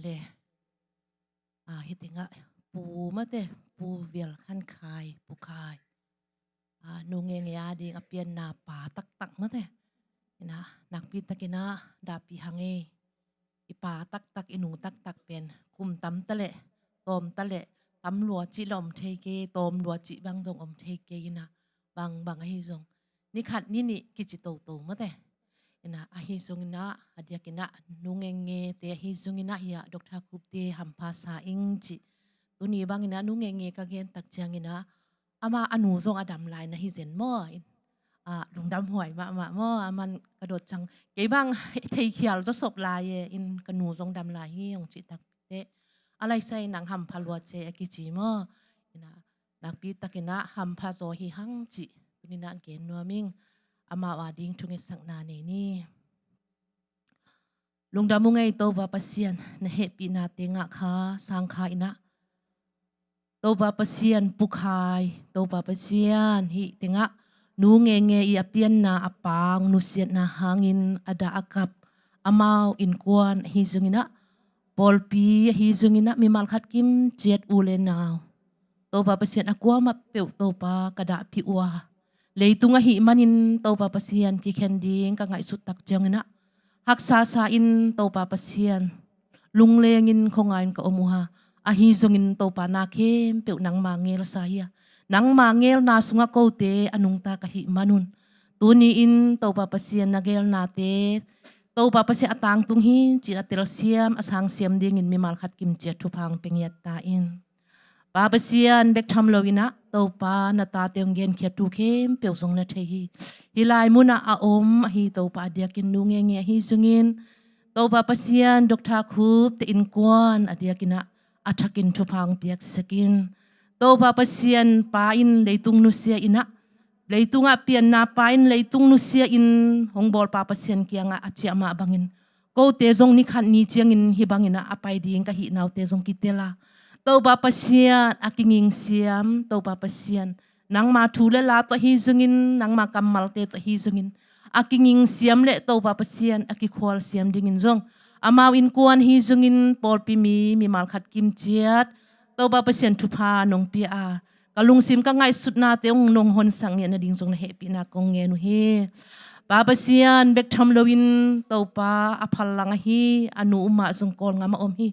le. Ah, hih tengah Pu mate, Pu Vial Khan Khai, Pu Khai. Ah, nu ngenge a ding a pianna pa taktak mate. Ina, nakpi takin a dahpih hang ei. I pa taktak, i nu taktak pen kum tam taleh, tawm taleh, tam lua cih le om thei kei, tawm lua cih bang zong om thei kei ina, bang bang ahi zong. Ni khat ni nih kici toto mate. Ina, ahi zongin a, a diakin a, nu ngenge te ahi zongin a, hi a, Doctor Khup te hampha sa ing ci. Tuni bangin a, nu ngenge ka gen tak ciangin a, ama a nu zong a dam lai na hi zen maw. In, a, lungdam huai mahmah maw, a man ka dot ciang. Kei bang theikhial zawsop lai e, in ka nu zong dam lai hi hong cih tak te. A laisai nang hampha lua ce a kici maw. Ina, nakpi takin a hampha zaw hi hang cih. Tuni na gen nuam ing, amau a ding thungetsakna nei ni. Lungdam ung ei Topa Pasian, na hehpihna tengah kha sang kha ina. Topa Pasian Pu Khai, Topa Pasian hih tengah nu ngenge i a pianna a pang nusiatna hangin a dah a kap amau innkuan ahi zongin a, pawlpi ahi zongin a, mimal khat kim ciat u le nau. Topa Pasian a kuamah peuh Topa ka dahpih uh a, leitung ahih manin Topa Pasian kikhen ding ka ngaihsut tak ciangin a, haksa sa in Topa Pasian lunglengin khuangain ka om uh a, ahi zongin Topa na khempeuh nangma ngel sa hi a, nangma ngelna sungah kote a nungta ka hih manun, tuni in Topa Pasian na gelnate Topa Pasian a tangtung hi cin a telsiam a sangsiam dingin mimal khat kim ciat thupha hong pia ngiat ta in. Pa Pasian bek tham loin a, Topa na tate hong genkhiat thu khempeuh zong na thei hi. Hih lai munah a om ahi Topa a diakin nu ngenge ahi zongin, Topa Pasian Doctor Khup te innkuan a diakin a, a thakin thupha hong piaksak in. Topa Pasian pa in leitung nusia in a, leitungah pianna pa in leitung nusia in hong bawl Pa Pasian kiangah a ciah mah bangin, kote zong ni khat ni ciangin hih bangin a, a pai ding ka hih naute zong kitel a, Topa Pasian a kingingsiam, Topa Pasian nangma thu le la tawh ahi zongin, nangma kammalte tawh ahi zongin, a kingingsiam le Topa Pasian a kikhualsiam dingin zong, amau innkuan ahi zongin, pawlpi mi, mimal khat kim ciat Topa Pasian thupha nong pia a, ka lungsim ka ngaihsutnate hong nong honsak ngiat nading zong na hehpihna kong ngen uh hi. Pa Pasian bek tham loin Topa a phallang ahi a nu u mah zong Kawlngam a om hi.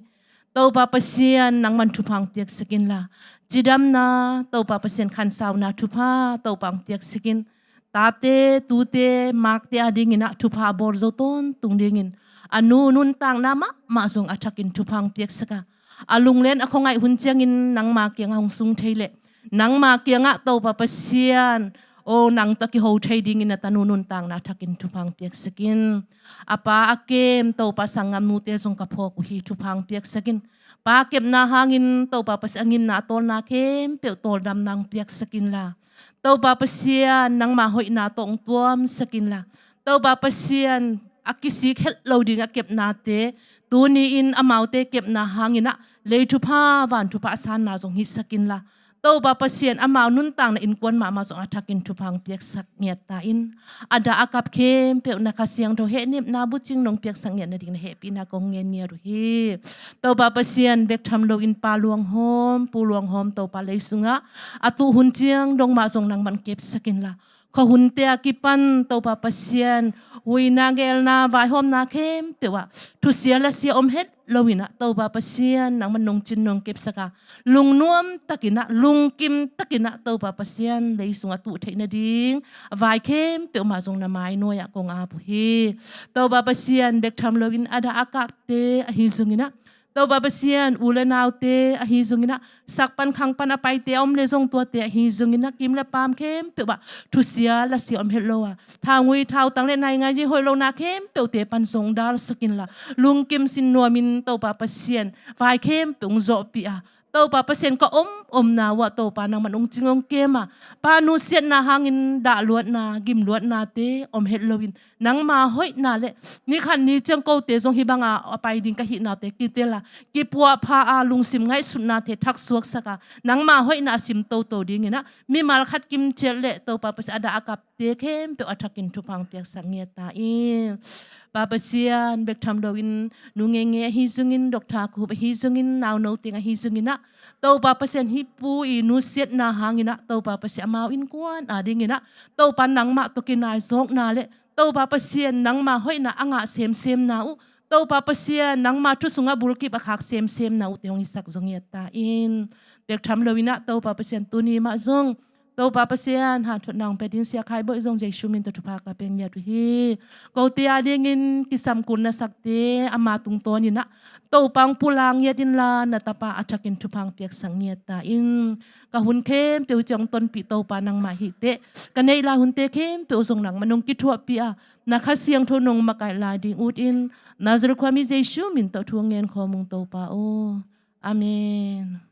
Topa Pasian nangman thupha hong piaksak inla, cidamna Topa Pasian khansauna thupha Topa hong piaksak in. Tate, tute, makte a dingin a thupha bawl zo tawntung dingin, a nu nuntakna mahmah zong a thakin thupha hong piaksak a, a lunglen a khuangaih hun ciangin nangma kiangah hong sung thei leh, nangma kiangah Topa Pasian aw nang tawh kiho thei dingin a tanu nuntakna a thakin thupha hong piaksak in. A pa a kem Topa sanggamnute zong ka phawk uh hi, thupha hong piaksak in. Pa kepna hangin Topa Pasian a nginna a tawlna khempeuh tawldamna hong piaksak inla, Topa Pasian nangma hoihna tawh hong tuamsak inla, Topa Pasian a kisik het lo ding a kepnate tuni-in amaute kepna hangin a lei thupha van thupha a sanna zong hisak inla, Topa Pasian amau nuntakna innkuan mahmah zong a thakin thupha hong piaksak ngiat ta in. A dah a kap khempeuh na Kha Siangtho hehnepna bucing nong piaksak ngiat nading na hehpihna kong ngen ngiat uh hi. Topa Pasian bek tham loin Pa Luang Hawm, Pu Luang Hawm Topa lei sungah a tuh hun ciang dong mah zong nangman kepsak inla, khuahunte a kipan Topa Pasian huina, ngelna, vaihawmna khempeuh ah thusia lasia om het loin a, Topa Pasian nangman nong cin nong kepsak a, lungnuam takin a, lungkim takin a Topa Pasian lei sungah tuh theih nading a vai khempeuh mah zong na mainuai ah kong ap uh hi. Topa Pasian bek tham loin a dah a kapte ahi zongin a, Topa Pasian u le naute ahi zongin a, sak pan khang pan a paite a om le zong tuate ahi zongin a, kim le paam khempeuh ah thusia lasia om het lo a, thaungui thautang le naingngai hoih lohna khempeuhte pan zong dalsak inla, lungkim sin nuamin Topa Pasian vai khempeuh hong zawhpih a, Topa Pasian ka om omna uh ah Topa nangman hong cing hong kem a, Pa nusiatna hangin dahluatna, gimluatnate om het loin, nangma hoihna le ni khat ni ciang kote zong hih banga a pai ding ka hihnaute kitel a, kipuahpha a, lungsim ngaihsutnate thaksuaksak a, nangma hoihna a sim toto dingin a, mimal khat kim ciat le Topa Pasian a dah a kap te khempeuh a thakin thupha piaksak ngiat ta in. Pa Pasian, bek tham loin nu Ngei Ngei ahi zongin, Doctor Khup ahi zongin, nauno teng ahi zongin ah, Topa Pasian, hih pu i nusiatna hangin ah, Topa Pasian, amau innkuan adingin ah, Topa nangmah tawh kinaizawkna le Topa Pasian, nangma hoihna a ngah semsemna uh, Topa Pasian, nangma thu sungah bulkip a khak semsemna uh te hong hisak zong ngiat ta in. Bek tham loin ah, Topa Pasian, tuni mah zong Topa Pasian, hanthawn nang pia ding Sia Khai Bawi zong Jesu min tawh thupha ka pia ngiat uh hi. Kote adingin kisam kul na sakte ama tungtawnin ah, Topa hong pulak ngiat inla, na tapa a thakin thupha piaksak ngiat ta in. Ka hun khempeuh ciang tonpih Topa nangmah hi teh. Ka neih lai hunte khempeuh zong nangmah nong kithuahpih a, na Kha Siangtho nong makaih lai ding ut in, Nazareth khuami Jesu min tawh thu ngen khawm ung Topa aw. Amen.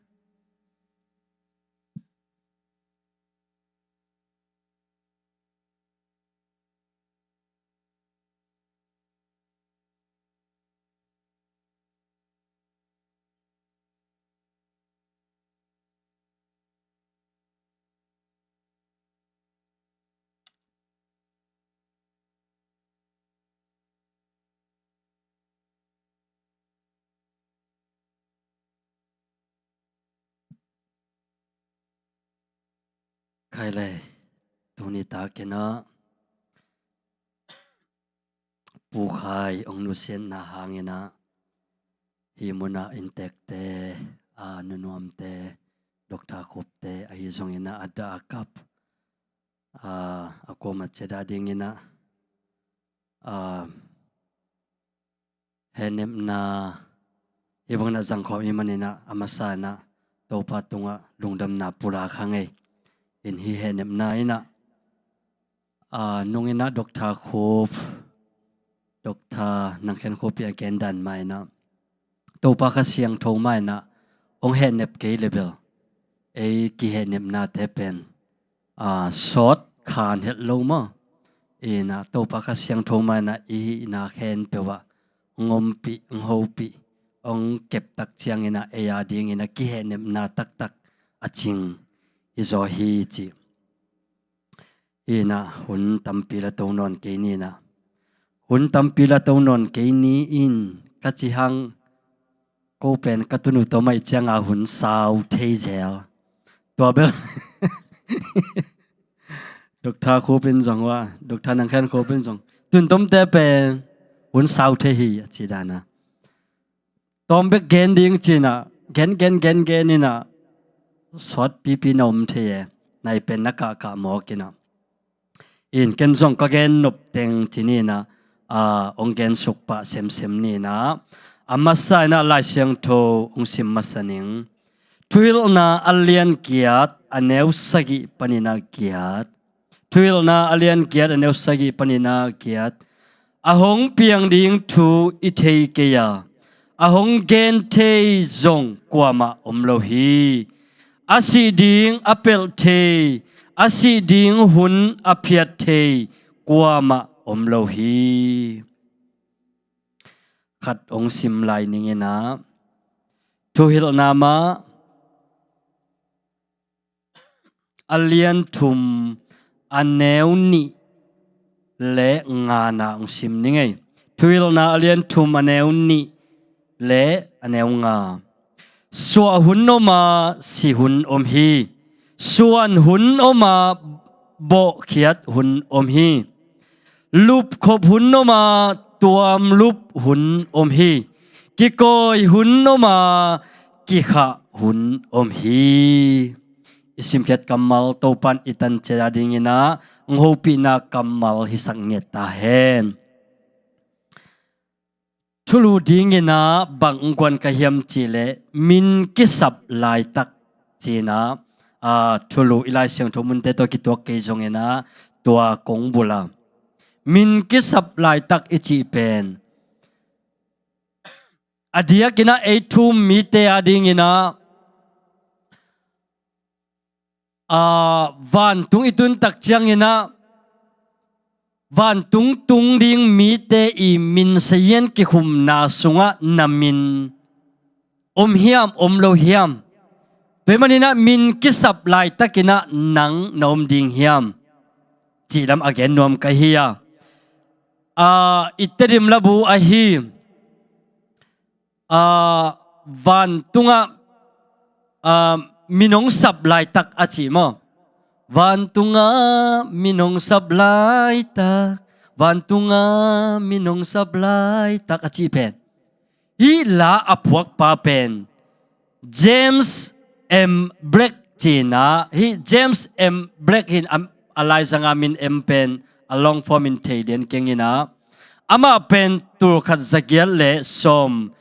Khai le, tuni takin ah, Pu Khai hong nusiatna hangin ah, hih munah inntekte, a, nunuamte, Doctor Khupte ahi zongin ah, a dah a kap, a, a kuamah ciat adingin ah, a, hehnepna hih bangin ah zangkhawm i hih manin ah, a masa in ah Topa tungah lungdamna pulak hang ei. In hih hehnepna in ah, a, nung in ah Doctor Khup, Doctor Nang Khen Khup in a gen dan mah in ah, Topa Kha Siangtho mah in ah hong hehnep kei le bel, ei kihehnepnate pen, a, sawt khan het lo maw. In ah Topa Kha Siangtho mah in ah i hihna khempeuh ah hong ompih, hong hopih, hong keptak ciangin ah ei adingin ah kihehnepna taktak a cing hi zaw hi ci. In ah hun tampi la to nawn kei ni in ah. Hun tampi la to nawn kei ni in ka ci hang, ko pen ka tunu tawh maih cianga hun sau thei zel. Tua bel Doctor Khup in zong ua, Doctor Nang Khen Khup in zong, tun tomte pen hun sau thei hi a ci dan a. Tawm bek gen ding ci in ah, gen, gen, gen, gen in ah, sawt pipi na om thei e, nai pen na kahkah mawk in ah. In ken zong ka gen nop teng ci ni in ah, a, hong gen suk pah semsem ni in ah, a masa in ah Lai Siangtho hong sim masa ning. Thuhilhna a lian giat, a neu sagih panin ah giat. Thuhilhna a lian giat, a neu sagih panin ah giat. A hong piang ding thu i thei kei a, a hong gen thei zong kuamah om lo hi. A sih ding a pelh thei, a sih ding hun a phiat thei kuamah om lo hi. Khat hong sim lai ning in ah, Thuhilhna mah a lian thum a neu nih le nga na hong sim ning ei. Thuhilhna a lian thum a neu nih le a neu nga. Suah hun om a, si hun om hi. Suan hun om a, bawhkhiat hun om hi. Lupkhop hun om a, tuamlup hun om hi. Kikawi hun om a, kikhah hun om hi. I simkhiat kammal Topan i tan ciat adingin ah hong hopihna kammal hisak ngiat ta hen. Thulu dingin ah bang hong guan ka hiam cih leh, min kisap laitak ci in ah, a, thulu i Lai Siangtho munte tawh kituak kei zongin ah tua kong bul a. Min kisap laitak i cih pen a diakin ah ei thu-um mite adingin ah, a, vantung i tun tak ciangin ah, vantung tung ding mite i min sazian kikhumna sungah na min om hiam, om lo hiam? Tua ahih manin ah min kisap laitakin ah nang na om ding hiam? cih lam a gen nuam ka hi a. Ah, i Tedim labu ahi, ah, vantungah, ah, minong sap laitak a cih maw? Vantungah minong sap laitak, vantungah minong sap laitak a cih pen. Hih la a phuakpa pen James M Black cihna, hih James M Black hin a, a laizanga min M pen a long form in thei den keng ina, amah pen tulkhat zagiat le sawm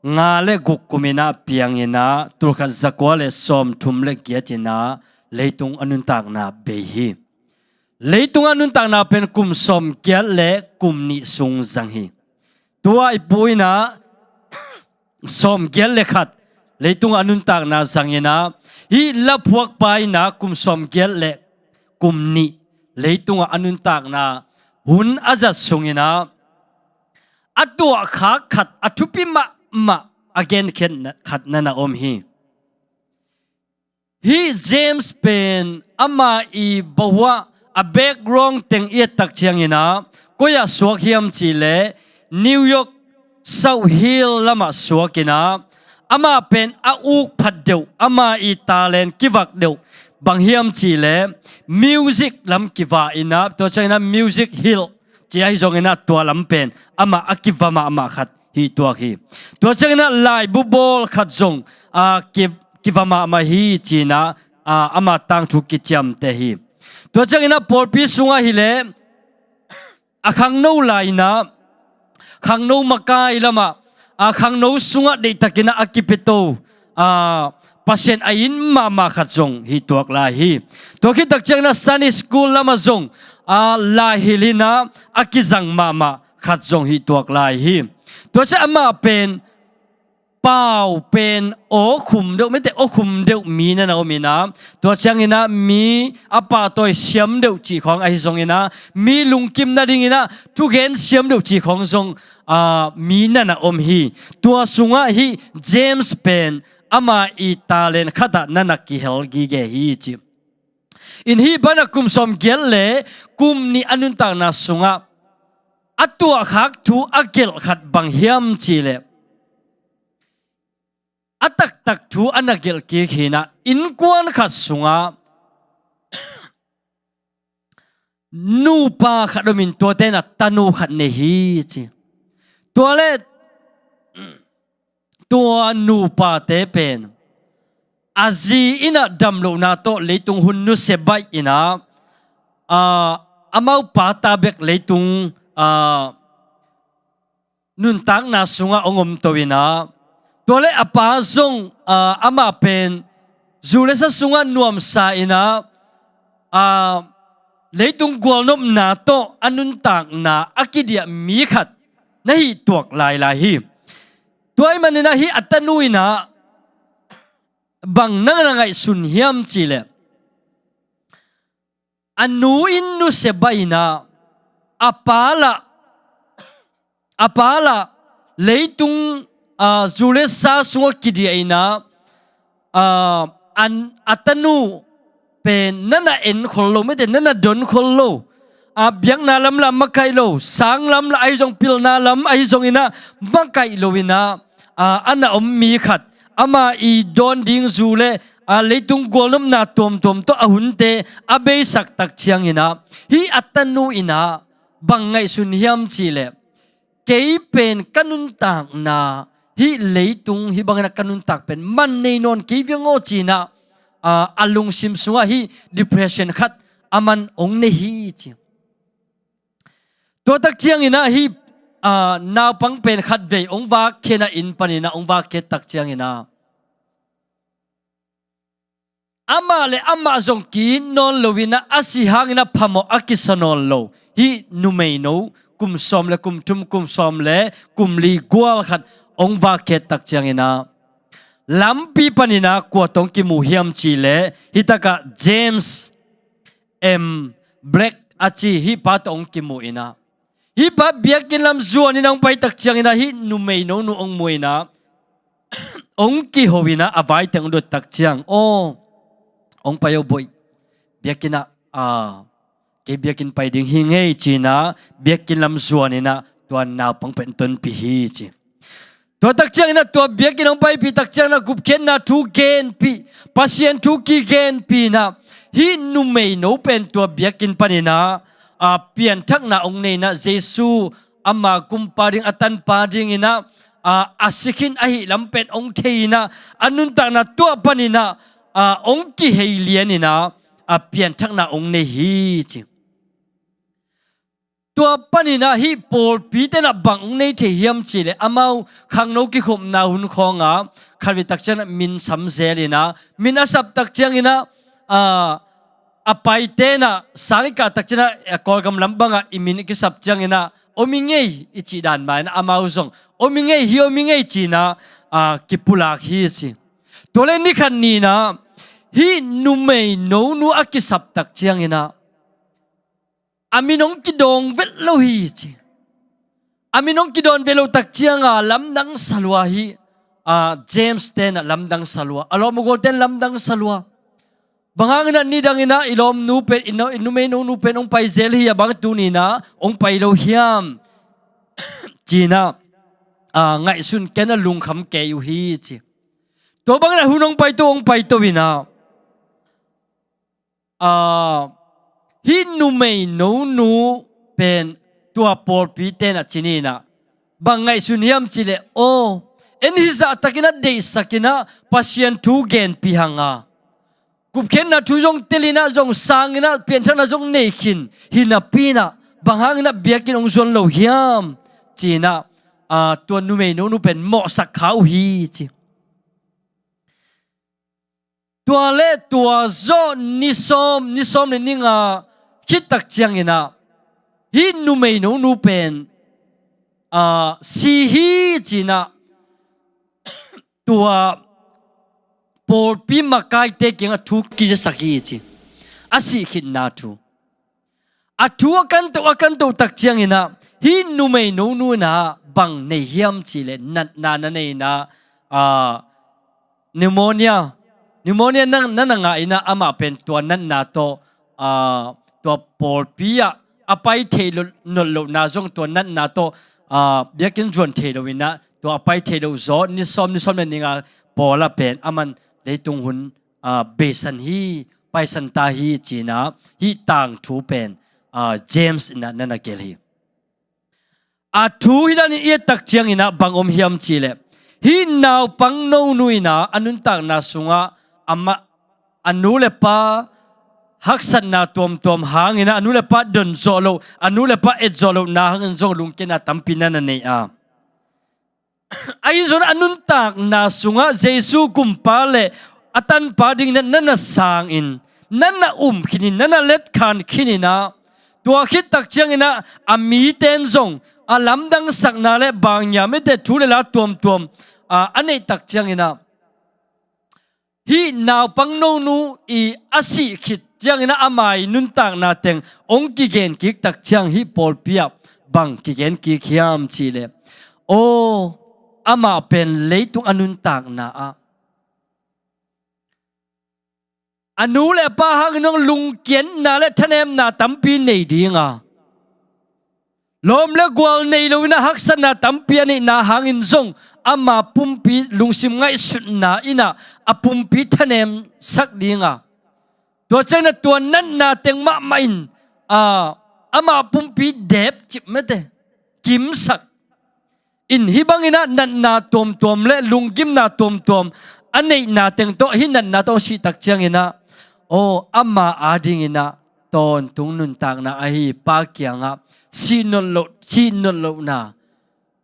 nga le guk kum ina piang ina, tulkhat zakua le sawm thum le giat ina leitung a nuntakna bei hi. Leitung a nuntakna pen kum sawm giat le kum nih sung zang hi. Tua i pu ina sawm giat le khat leitung a nuntakna zang ina, hih la phuakpa ina kum sawm giat le kum nih leitung a nuntakna hun a zat sung ina, a tuahkhak khat a thupi mahmah a genkhiat khat na na om hi. Hih James pen ama i bahuah a background teng i et tak ciang ina, koi ah suak hiam cih leh New York South Hill lamah suak ina, amah pen a uk phat deuh, ama i talent kivak deuh bang hiam cih leh music lam kiva ina, tua ciang ina Music Hill ci ahi zong ina tua lam pen amah a kiva mahmah khat hi tuak hi. Tua ciang ina laibu bawl khat zong, a, ki, kiva mahmah hi ci ina, a, ama tangthu kiciamteh hi. Tua ciang ina pawlpi sungah hi leh a khangno lai ina, khangno makai lamah, a, khangno sungah deihtak ina a kipia to, a, Pasian a it mahmah khat zong hi tuak lai hi. Tua khit tak ciang ina Sunday school lamah zong, a, lai hilh ina a kizang mahmah khat zong hi tuak lai hi. Tua ciang amah pen pau pen aw khum deuh, mite aw khum deuh mi na na om ina, tua ciang ina mi a pahtawi siam deuh cih khawng ahi zong ina, mi lungkim nading ina thugen siam deuh cih khawng zong, a, mi na na om hi. Tua sungah hih James pen ama i talent khat ah na na kihel gige hi ci. In hih banah kum sawm giat le kum nih a nuntakna sungah a tuahkhak thu a gelh khat bang hiam cih leh, a taktak thu a na gelh kik hi ina, innkuan khat sungah nupa khat om in tuate ina tanu khat nei hi ci. Tua le tua nupate pen a zi ina damlohna tawh leitung hun nusia baih ina, a, amau pa ta bek leitung, a, nuntakna sungah hong om to ina, tua le a pa zong, a, amah pen zu le sa sungah nuamsa ina, a, leitung gualnopna tawh a nuntakna a kidiah mi khat na hi tuak lailai hi. Tua ahih man ina hih a tanu ina bang na na ngaihsun hiam cih leh, a nu in nusia baih ina, a pa lah, a pa lah leitung, a, zu le sa sungah kidiah ina, a, an, a tanu pen na na en khol lo, mite na na don khol lo. A, biakna lam lah makaih lo, sang lam lah ahi zong, pilna lam ahi zong ina makaih lo ina, a, a na om mi khat, ama i dawn ding zu le, a, leitung gualnopna tuamtuam tawh a hunte a beisak tak ciang ina, hih a tanu ina bang ngaihsun hiam cih leh, kei pen ka nuntakna, hih leitung hih bang ina ka nuntak pen man nei nawn kei viang aw ci ina, a, a lungsim sungah hih depression khat a man hong nei hi ci. Tua tak ciang ina hih, a, naupang pen khatvei hong vak khia ina, inn pan ina hong vak khiat tak ciang ina, amah le amah zong ki-it nawn lo ina, a si hang ina phamawh a kisa nawn lo hih numeino kum sawm le kum thum, kum sawm le kum li gual khat hong vak khiat tak ciang ina, lampi pan ina kua tawh hong kimu hiam cih leh, hih takah James M Black a ci hih pa tawh hong kimu ina, hih pa biakinn lam zuan ina hong pai tak ciang ina hih numeino nu hong mu ina, hong kiho ina a vai teng hong dot tak ciang, aw, hong pai aw boih, biakinn ah, a, kei biakinn pai ding hi ngei, ci-in ah biakinn lam zuan in ah tua naupang pen tonpih hi, ci. Tua tak ciangin ah tua biakinn hong paipih tak ciangin ah gupkhiatna thu genpih, Pasian thu kigenpih in ah hih numeino pen tua biakinn panin ah, a, pianthakna hong nei in ah Jesu ama kumpa ding, a tanpa dingin ah, a, a si khin ahih lam pen hong thei in ah a nuntakna tua panin ah, a, hong kihei lian in ah, a, pianthakna hong nei hi, ci. Tua panin ah hih pawlpite in ah bang hong nei thei hiam cih leh amau khangno kikhopna hun khawngah khatvei tak ciangin ah min sam zel in ah, min a sap tak ciangin ah, a, a paite in ah sang i kah tak ciangin ah, a, Kawlgam lam bangah i min i kisap ciangin ah om i ngei i cih dan mah in ah amau zong om i ngei hi, om i ngei ci-in ah, a, kipulak hi, ci. Tua leh ni khat ni-in ah hih numeino nu a kisap tak ciangin ah a min hong kidawn vet lo hi, ci. A min hong kidawn vet loh tak ciangah lamdang sa lua hi. A, James te in ah lamdang sa lua, a lawm a gual te in lamdang sa lua. Bang hangin ah nidangin ah i lawmnu pen, i nu-, i numeino nu pen hong pai zel hi a, bang tuni-in ah hong pai lo hiam, ci-in ah, a, ngaihsun kei in ah lungkham kei uh hi, ci. Tua bangin ah hun hong paito, hong paito in ah, a, hih numeino nu pen tua pawlpite in ah ci ni-in ah bang ngaihsun hiam cih leh, aw, en hih zahtakin ah deihsak in ah Pasian thu genpih hang a, gupkhiatna thu zong tel in ah, zong sang in ah, pianthakna zong nei khin hi napi-in ah bang hangin ah biakinn hong zuan lo hiam, ci-in ah, a, tua numeino nu pen mawhsak kha uh hi, ci. Tua leh tua zawh ni sawm, ni sawm le ni nga khit tak ciangin ah hih numeino nu pen, a, si hi, ci-in ah tua pawlpi makaite kiangah thu kizasak hi, ci. A sih khitna thu. A thu a kanto, a kanto tak ciangin ah hih numeino nu in ah bang nei hiam cih leh natna na nei in ah, a, pneumonia, pneumonia na, na, na ngah in ah amah pen tua natna tawh, a, tua pawlpi ah a pai thei lo, nawn lohna zong tua natna tawh, a, biakinn zuan thei lo in ah tua a pai thei lo zawh ni sawm, ni sawm le ni nga pawl ah pen aman leitung hun, a, beisan hi, paisan ta hi, ci-in ah hih tangthu pen, a, James in ah na na gelh hi. A thu hih danin i et tak ciangin ah bang om hiam cih leh, hih naupangno nu in ah a nuntakna sungah amah, a nu le pa haksatna tuamtuam hangin ah, a nu le pa don zawh loh, a nu le pa et zawh lohna hangin zong lungkiatna tampi na na nei a, ahi zongin a nuntakna sungah Jesu kumpa le a tanpa dingin ah na na sang in, na na um khin in, na na letkhan khin in ah, tua khit tak ciangin ah a mite in zong a lamdangsakna le bang hiam, mite thu le la tuamtuam, a, a neih tak ciangin ah hih naupangno nu i a sih khit ciangin ah ama i nuntakna teng hong kigen kik tak ciang hih pawlpi ah bang kigen kik hiam cih leh, aw, amah pen leitung a nuntakna ah a nu le pa hangin hong lungkiatna le thanemna tampi nei ding a, lawm le gual nei lo in ah haksatna tampi a neihna hangin zong ama pumpi lungsim ngaihsutna in ah a pumpi thanemsak ding a, tua ciangin ah tua natna teng mahmah in, a, ama pumpi dep cip mete, kimsak in, hih bangin ah natna tuamtuam le lunggimna tuamtuam a neihna teng tawh, hih natna tawh sih tak ciangin ah, aw, ama adingin ah tawntung nuntakna ahi Pa kiangah sih nawn loh, sih nawn lohna,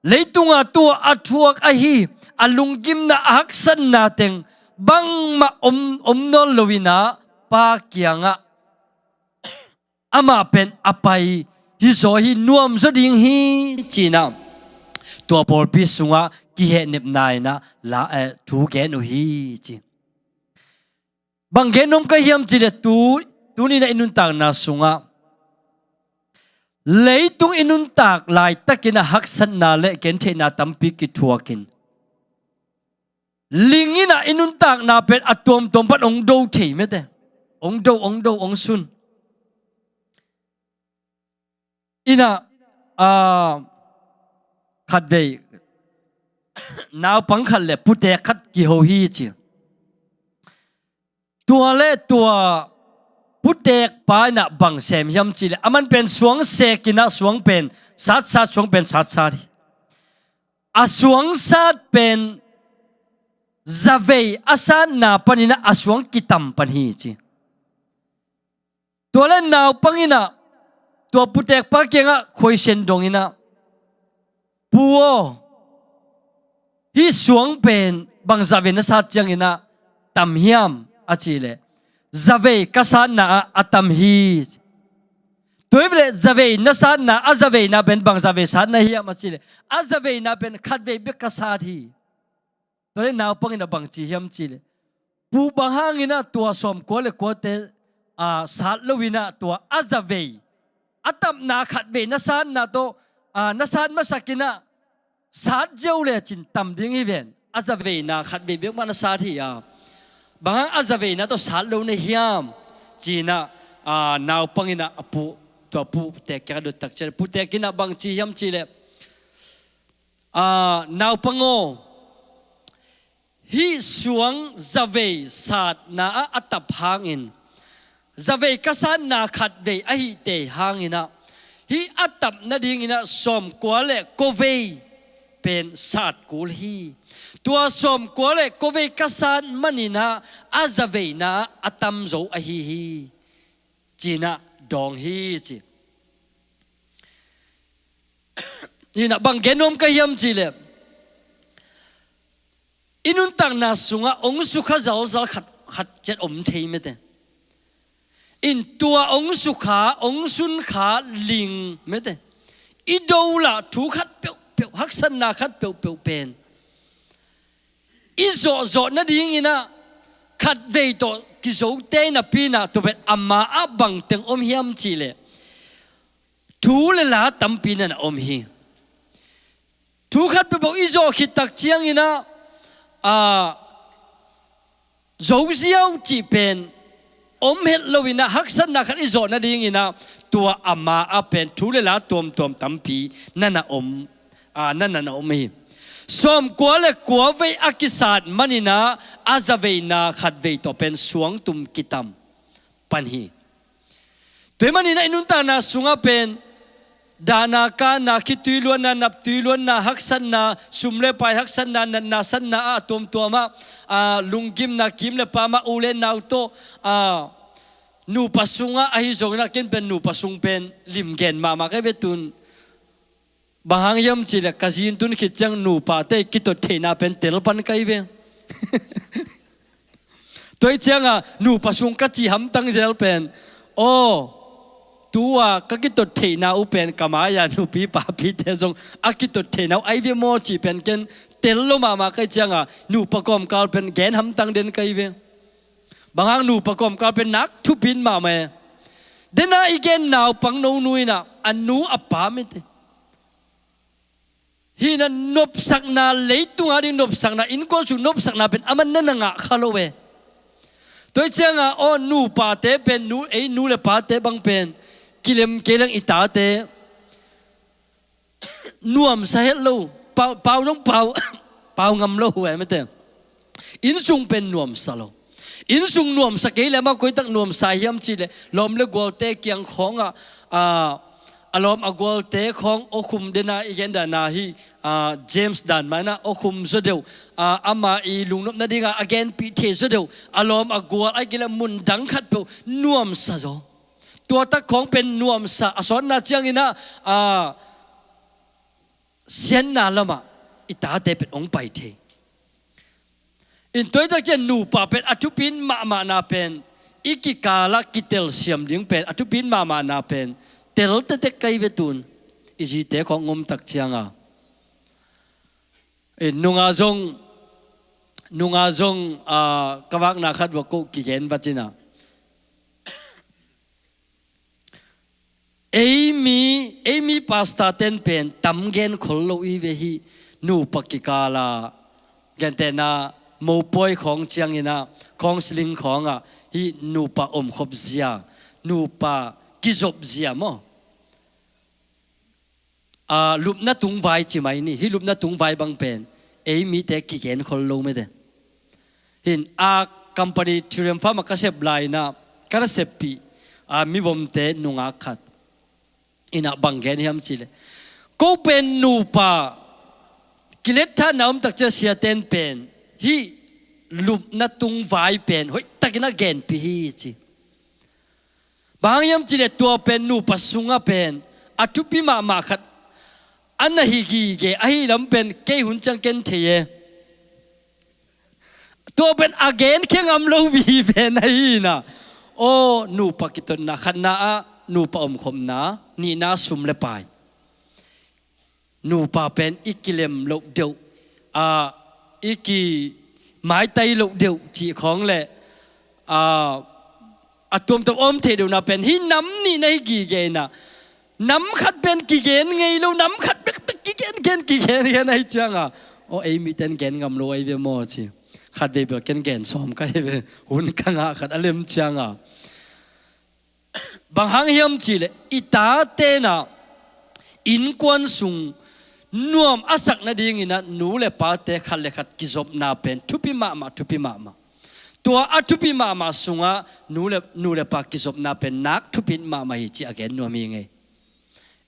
leitungah tua a thuak ahi a lunggimna, a haksatna teng bangmah om, om nawn lo in ah Pa kiangah amah pen a pai hi zaw hi, nuam zaw ding hi, ci-in ah tua pawlpi sungah kihehnepna in ah la, eh, thu gen uh hi, ci. Bang gen nuam ka hiam cih leh tu, tuni-in ah i nuntakna sungah leitung i nuntak laitakin ah haksatna le gentheihna tampi kithuak in, ling in ah i nuntakna pen a tuamtuam pan hong do thei mete. Hong do, hong do, hong sun. Inah, a, khatvei naupang khat le putek khat kiho hi ci. Tua le tua putek pa inah bang sem hiam ci le, aman pen suang sek inah suang pen satsat, suang pen satsat hi. A suang sat pen zavei a satna paninah a suang kitam pan hi ci. Tua le naupang inah tua putek pa kiangah khuaisen dong inah, "Pu aw, hih suang pen bang zavei na sat cianginah tam hiam?" a ci le, "Zavei ka satna ah a tam hi." Tua hi le, "Zavei na satna, a zaveina pen bang zavei satna hiam?" a ci le, "A zaveina pen khatvei bek ka sat hi." Tua le naupang inah bang ci hiam ci le, "Pu, bang hanginah tua sawmkua le kuate, a, sat lo inah tua a zavei a tamna khatvei na satna tawh, a, na sat masak inah sat ziau lecin tam ding hi ven. A zaveina khatvei bek mah na sat hi a, bang hang a zaveina tawh sat lo na hiam?" ci inah, a, naupang inah a pu, tua putek kiangah dot tak ciang, putek inah bang ci hiam ci le, "A, naupang aw, hih suang zavei satna ah a tap hangin, zavei ka satna khatvei ahih tei hanginah, hih a tap nadinginah sawmkua le kua vei pen sat kul hi. Tua sawmkua le kua vei ka sat maninah a zaveina ah a tam zo ahi hi," ci inah dawng hi ci. Inah bang gen nuam ka hiam ci le, i nuntakna sungah ong sukha zalzal khat, khat ciat om thei mete. In tua ong sukha, ong sunkha ling mete, i do lah thu khat peuhpeuh, haksatna khat peuhpeuh pen i zawhzawh nadinginah khatvei tawh kizote napi inah tua pen ama ah bang teng om hiam ci le, thu le la tampi na na om hi. Thu khat peuhpeuh i zawh khit tak cianginah, a, zoziau cih pen om het lo inah haksatna khat i zawh nadinginah tua ama ah pen thu le la tuamtuam tampi na na om, a, na na na om hi. Sawmkua le kua vei a kisat maninah a zaveina khatvei tawh pen suangtum kitam pan hi. Tua hi maninah i nuntakna sungah pen dahna, kahna, khitui luanna, naptui luanna, haksatna, sum le pai haksatna, natna satna ah a tuamtuam ah, a, lunggimna, kim le pam ah, u le nau tawh, a, nupa sungah ahi zongin ah ken pen nupa sung pen limgen mahmah ka hi ve tun. Bang hang hiam cih leh ka zi in tun khit ciang nupate kitot theihna pen tel pan ka hi ve. Tua hi ciangah nupa sung ka cih hamtang zel pen, aw, tu-a ka kitot theihna uh pen ka mai-a nupi papite zong a kitot theihna uh ahi ve maw cih pen ken tel lo mahmah ka hi ciangah nupa kawmkal pen gen hamtang den ka hi ve. Bang hang nupa kawmkal pen nak thupi in mahmah e. Dena i gen naupang nonu in ah a nu a pa mite. Hih na nopsakna, leitung a ding nopsakna, innkuan sung nopsakna pen aman na na ngah kha lo e. Tua hi ciangah aw nupate pen nu, ei nu le pate bang pen kilem kei leng i tate nuamsa het lo, pau, pau zong pau, pau ngam lo uh e mite. Innsung pen nuamsa lo. Innsung nuamsa kei leh amah koitak nuamsa hiam cih leh lawm le gualte kiang khawngah, a, a lawm a gualte khawng awkhum dena i gen dahna hi, a, James dan mah inah awkhum zaw deuh, a, ama i lungnop nadingah a genpih thei zaw deuh, a lawm a gual a kile mun dang khat peuh nuamsa zaw. Tuatak khawng pen nuamsa a sawtna ciangin ah, a, siatna lamah i tate pen hong pai thei. In tua hi tak ciang nupa pen a thupi in mahmahna pen i kikalah kitelsiam ding pen a thupi in mahmahna pen tel tektek ka hi ve tun. I zite khawng om tak ciangah. In nunga zong, nunga zong, a, ka vakna khat vua ko kigen vat in ah. Ei mi, ei mi pastor ten pen tam gen khol lo i ve hi. Nupa kikala gentehna mopawi khawng ciangin ah, counseling khawngah hi nupa omkhop zia, nupa kizop zia maw? a, lupna tungvai ci mai ni. Hih lupna tungvai bang pen ei mite kigen khol lo mete. Hin a company Triumph Farm ah ka sep lai-inah ka naseppih, a, mivomte nungak khat inah bang gen hiam cihleh, ko pen nupa kiletthatna om takciang siaten pen hih lupna tungvai pen hoihtakin a genpih hi ci. Bang hang hiam cihleh tua pen nupa sungah pen a thupi mahmah khat a na hi gige ahi lam pen kei hun ciang ken thei e. Tua pen a genkhia ngam lo vive na hi inah, aw, nupa kitotna, khatna ah nupa omkhopna, nihna sum le pai. Nupa pen i kilem loh deuh, a, i kimaitai loh deuh cih khawng le, a, a tuamtuam om theih deuhna pen hih nam nihna hi gige inah, nam khat pen kigen ngei lo, nam khat bekbek kigen gen, kigen gen ahi cianga, aw, ei miten gen ngam lo ahi ve maw ci. Khat vei bel ken gen sawm ka hi ve, hun ka ngah khat a lem cianga. Bang hang hiam cihleh i tate inah innkuan sung nuam a sak nadinginah nu le pate khat le khat kizopna pen thupi mahmah, thupi mahmah. Tua a thupi mahmah sungah nu le, nu le pa kizopna pen nak thupi mahmah hi ci a gen nuam hi ngei.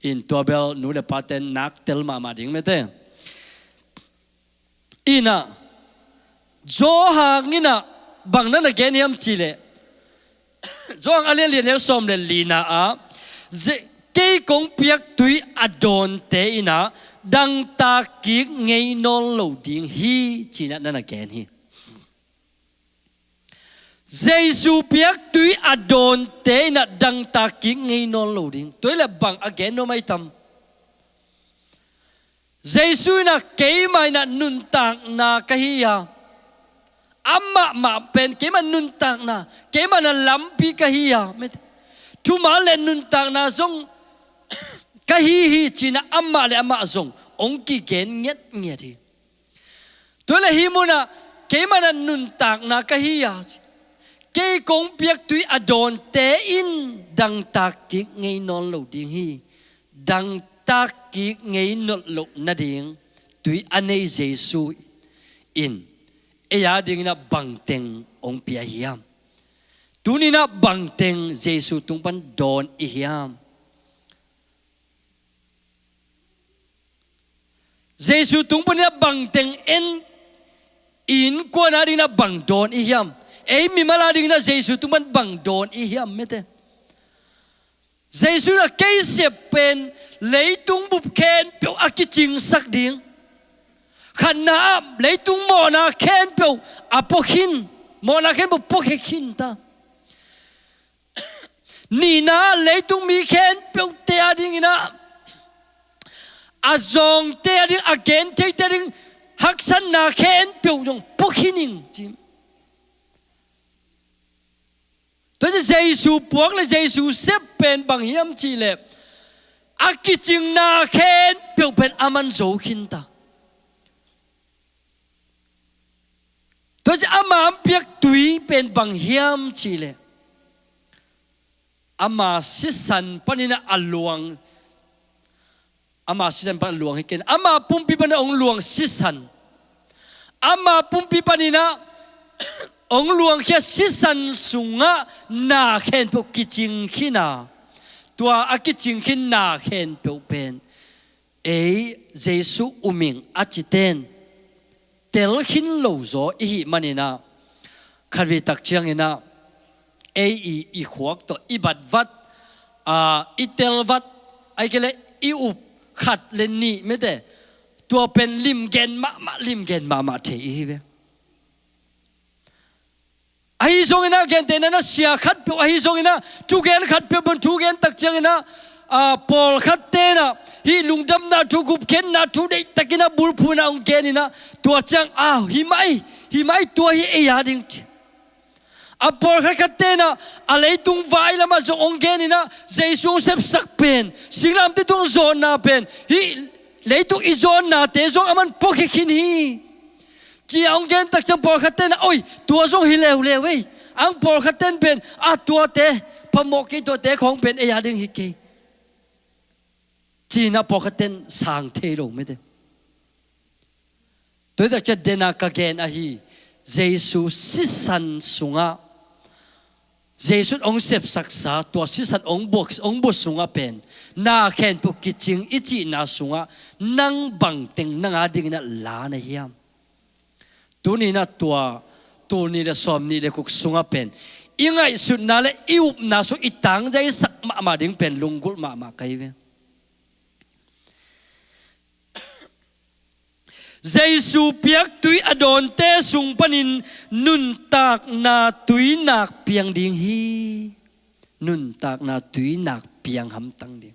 In tua bel nu le pate nak tel mahmah ding mete. Inah Johan inah bang na na gen hiam cihleh, Johan a lian li, a neu sawm le lina ah, ze-, kei kong piak tui a dawnte inah dangtak kik ngei nawn lo ding hi ci-inah na na gen hi. Jesu piak tui a dawnte inah dangtak kik ngei nawn lo ding. Tua hi leh bang a gen nuam ahi tam? Jesu inah keimah inah nuntakna ka hi a, amah mah pen keimah nuntakna, keimah na lampi ka hi a, thuman le nuntakna zong ka hi hi ci-inah amah le amah zong hong kigen ngiatngiat hi. Tua le hih munah keimah na nuntakna ka hi a, kei kong piak tui a dawnte in dangtak kik ngei nawn lo ding hi. Dangtak kik ngei nawn loh nading tui a nei Jesu in ei a dinginah bangteng hong pia hiam? Tuninah bangteng Jesu tung pan dawn i hiam? Jesu tung panin a bangteng en, innkuan a dingin a bang dawn i hiam? Ei mimal a dingin a Jesu tung pan bang dawn i hiam mete? Jesu in a kei sep pen leitung bup khempeuh a kicingsak ding. Khatna ah leitung mawhna khempeuh a pua khin, mawhna khempeuh pua khin ta. Nihna ah leitung mi khempeuhte a dingin a, a zawngte a ding, a gentheite a ding haksatna khempeuh zong pua khin ing ci. Tua ci Jesu puak le Jesu sep pen bang hiam cih leh a kicingna khempeuh pen a man zo khin ta. Tua ci ama hong piak tui pen bang hiam cih leh ama sisan panin a luang, ama sisan pan a luang hi ken, ama pumpi panin a hong luang sisan, ama pumpi panin a hong luangkhia sisan sungah na khempeuh kicing khin a, tua a kicing khin na khempeuh pen ei Jesu um ing a cite in tel khin lo zaw i hih manin a, khatvei tak ciangin a ei i, i khuak tawh i bat vat, a, i tel vat, ahih kei leh i up khat le nih mete, tua pen limgen mahmah, limgen mahmah thei i hi ve. Ahi zongin a, gentehna in a sia khatpeuh ahi zongin a, thugen khatpeuh bang thugen tak ciangin a, a, pawlkhatte in a hih lungdamna thu, gupkhiatna thu deihtakin a bulphuh in a hong genin a, tua ciang, a, hi mah hi, hi mah hi, tua hi ei a ding ci. A pawlkhat khatte in a, a leitung vai lamah zong hong genin a, Jesu hong sepsak pen, singlamteh tung zawnna pen, hih leitung i zawnnate zong a man pua khin hi. Ci a hong gen tak ciang pawlkhatte in a, oi, tua zong hi leuleu ei. Ang pawlkhatte in pen, a, tuate phamawh kei, tuate khawng pen ei a ding hi kei. ci-in ah pawlkhat ten sang thei lo mete. Tua hi tak ciang den a ka gen ahi, Jesu sisan sungah, Jesu in hong sepsaksa tua sisan hong buak, hong buak sungah pen na khempeuh kicing i cihna sungah nang bangteng nang a dingin ah la na hiam? Tuni-in ah tua tul nih le sawm nih le guk sungah pen i ngaihsutna le i upna sung i tangzai sak mahmah ding pen lunggulh mahmah ka hi ve. Jesu piak tui a dawnte sung panin nuntakna tuinak piang ding hi. Nuntakna tuinak piang hamtang ding.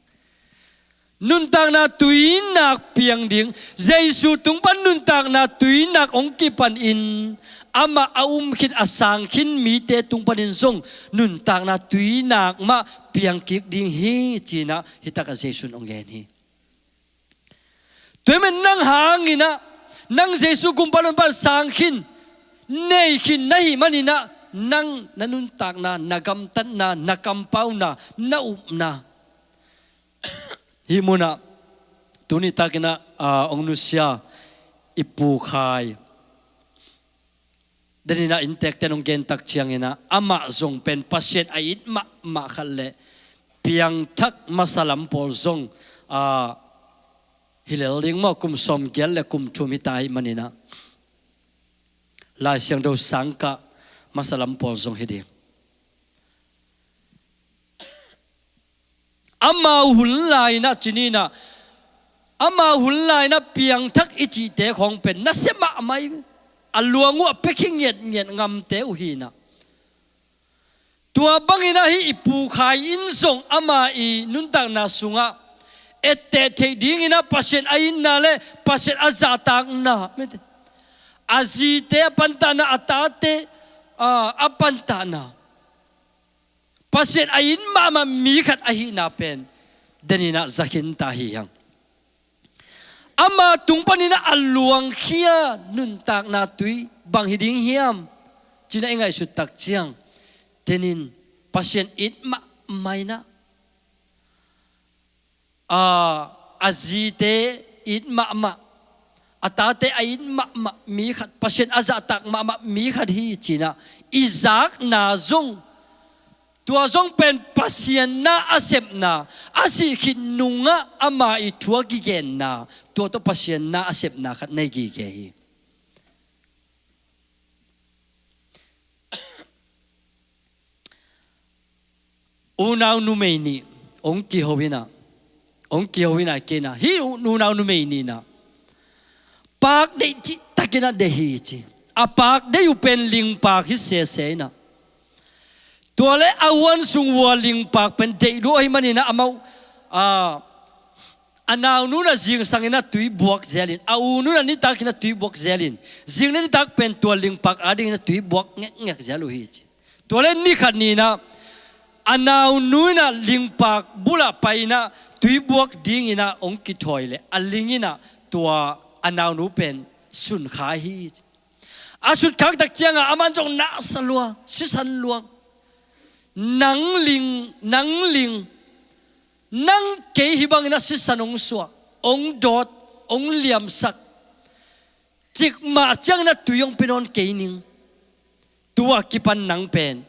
Nuntakna tuinak piang ding. Jesu tung pan nuntakna tuinak hong kipanin amah a um khin a sang khin mite tung panin zong nuntakna tuinak mah piang kik ding hi, ci-in ah hi takah Jesu in hong gen hi. Tua ahih manin nang hangin ah, nang Jesu kumpiin pan sang khin, nei khin na hih manin ah, nang na nuntakna, na gamtatna, na kampauna, na upna, hih munah tuni takin ah, ah, hong nusia i Pu Khai, den in ah inntekte'n hong gen tak ciangin ah, amah zong pen Pasian a it mahmah khat le piangthak masa lam pawl zong, ah, hi lel ding maw, kum sawmgiat le kum thum hi ta ahih manin ah, Lai Siangtho sang kah masa lam pawl zong hi ding. Amau hun lai-in ah ci ni-in ah, amau hun lai-in ah piangthak i cihte khawng pen nasia mahmah hi. A luang uh a pia khin ngiatngiat ngamte uh hi-in ah. Tua bangin ah hih i Pu Khai in zong ama i nuntakna sungah etteh theih dingin ah Pasian a itna le Pasian a zahtakna, a zite a pantahna, a tate, ah, a pantahna, Pasian a it mahmah mi khat ahihna pen den in ah za khin ta hi hang. Ama tung panin ah a luangkhia nuntakna tui bang hi ding hiam, ci-in ah i ngaihsut tak ciang, den in Pasian it mahmah in ah, ah, a zite it mahmah, a tate a it mahmah mi khat, Pasian a zahtak mahmah mi khat hi, ci-in ah i zakna zong, tua zong pen Pasian na a sepna, a sih khit nungah ama i thu a kigenna, tua tawh Pasian na a sepna khat na hi gige hi. Unau numei nih hong kiho in ah, hong kiho in ah, kei in ah, hih unau numei nih in ah, paak deih cihtakin ah deih hi, ci. A paak deih uh pen lingpaak hi sese in ah. Tua le a huan sung vua lingpaak pen deih lua ahih manin ah amau, ah, a naunu in ah zingsang in ah tui buak zel in, a unu in ah nitak in ah tui buak zel in, zing le nitak pen tua lingpaak adingin ah tui buak ngekngek zel uh hi, ci. Tua le ni khat ni-in ah a naunu in ah lingpaak bulah pai in ah tui buak dingin ah hong kithawi leh a ling in ah tua a naunu pen sun kha hi, ci. A sutkhak tak ciangah aman zong nasa lua, sisan lua. Nang ling, nang ling, nang kei hih bangin ah sisan hong suah, hong dawt, hong liamsak, cikmah ciangin ah tui hong pia nawn kei ning. Tua kipan nang pen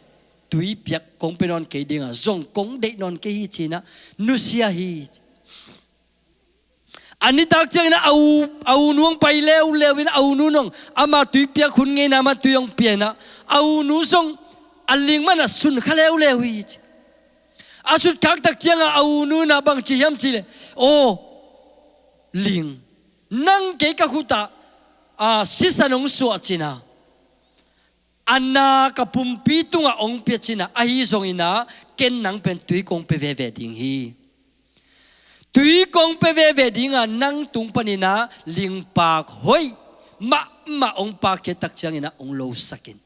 tui piak kong pia nawn kei ding a, zong kong deih nawn kei hi, ci-in ah nusia hi. A nitak ciangin ah a u, a unu hong pai leuleu in ah, a unu in hong, ama tui piak hun ngeina mah tui hong pia in ah, a unu zong a ling man ah sun kha leuleu hi, ci. A sutkhak tak ciangah a unu in ah bang ci hiam cih leh, "Aw ling, nang kei ka khut ah, ah, sisan hong suah cin a, a na ka pumpi tungah hong pia cin a, ahi zongin ah ken nang pen tui kong pia veve ding hi. Tui kong pia veve ding a, nang tung panin ah lingpaak hoih mahmah hong paak khit tak ciangin ah hong losak in.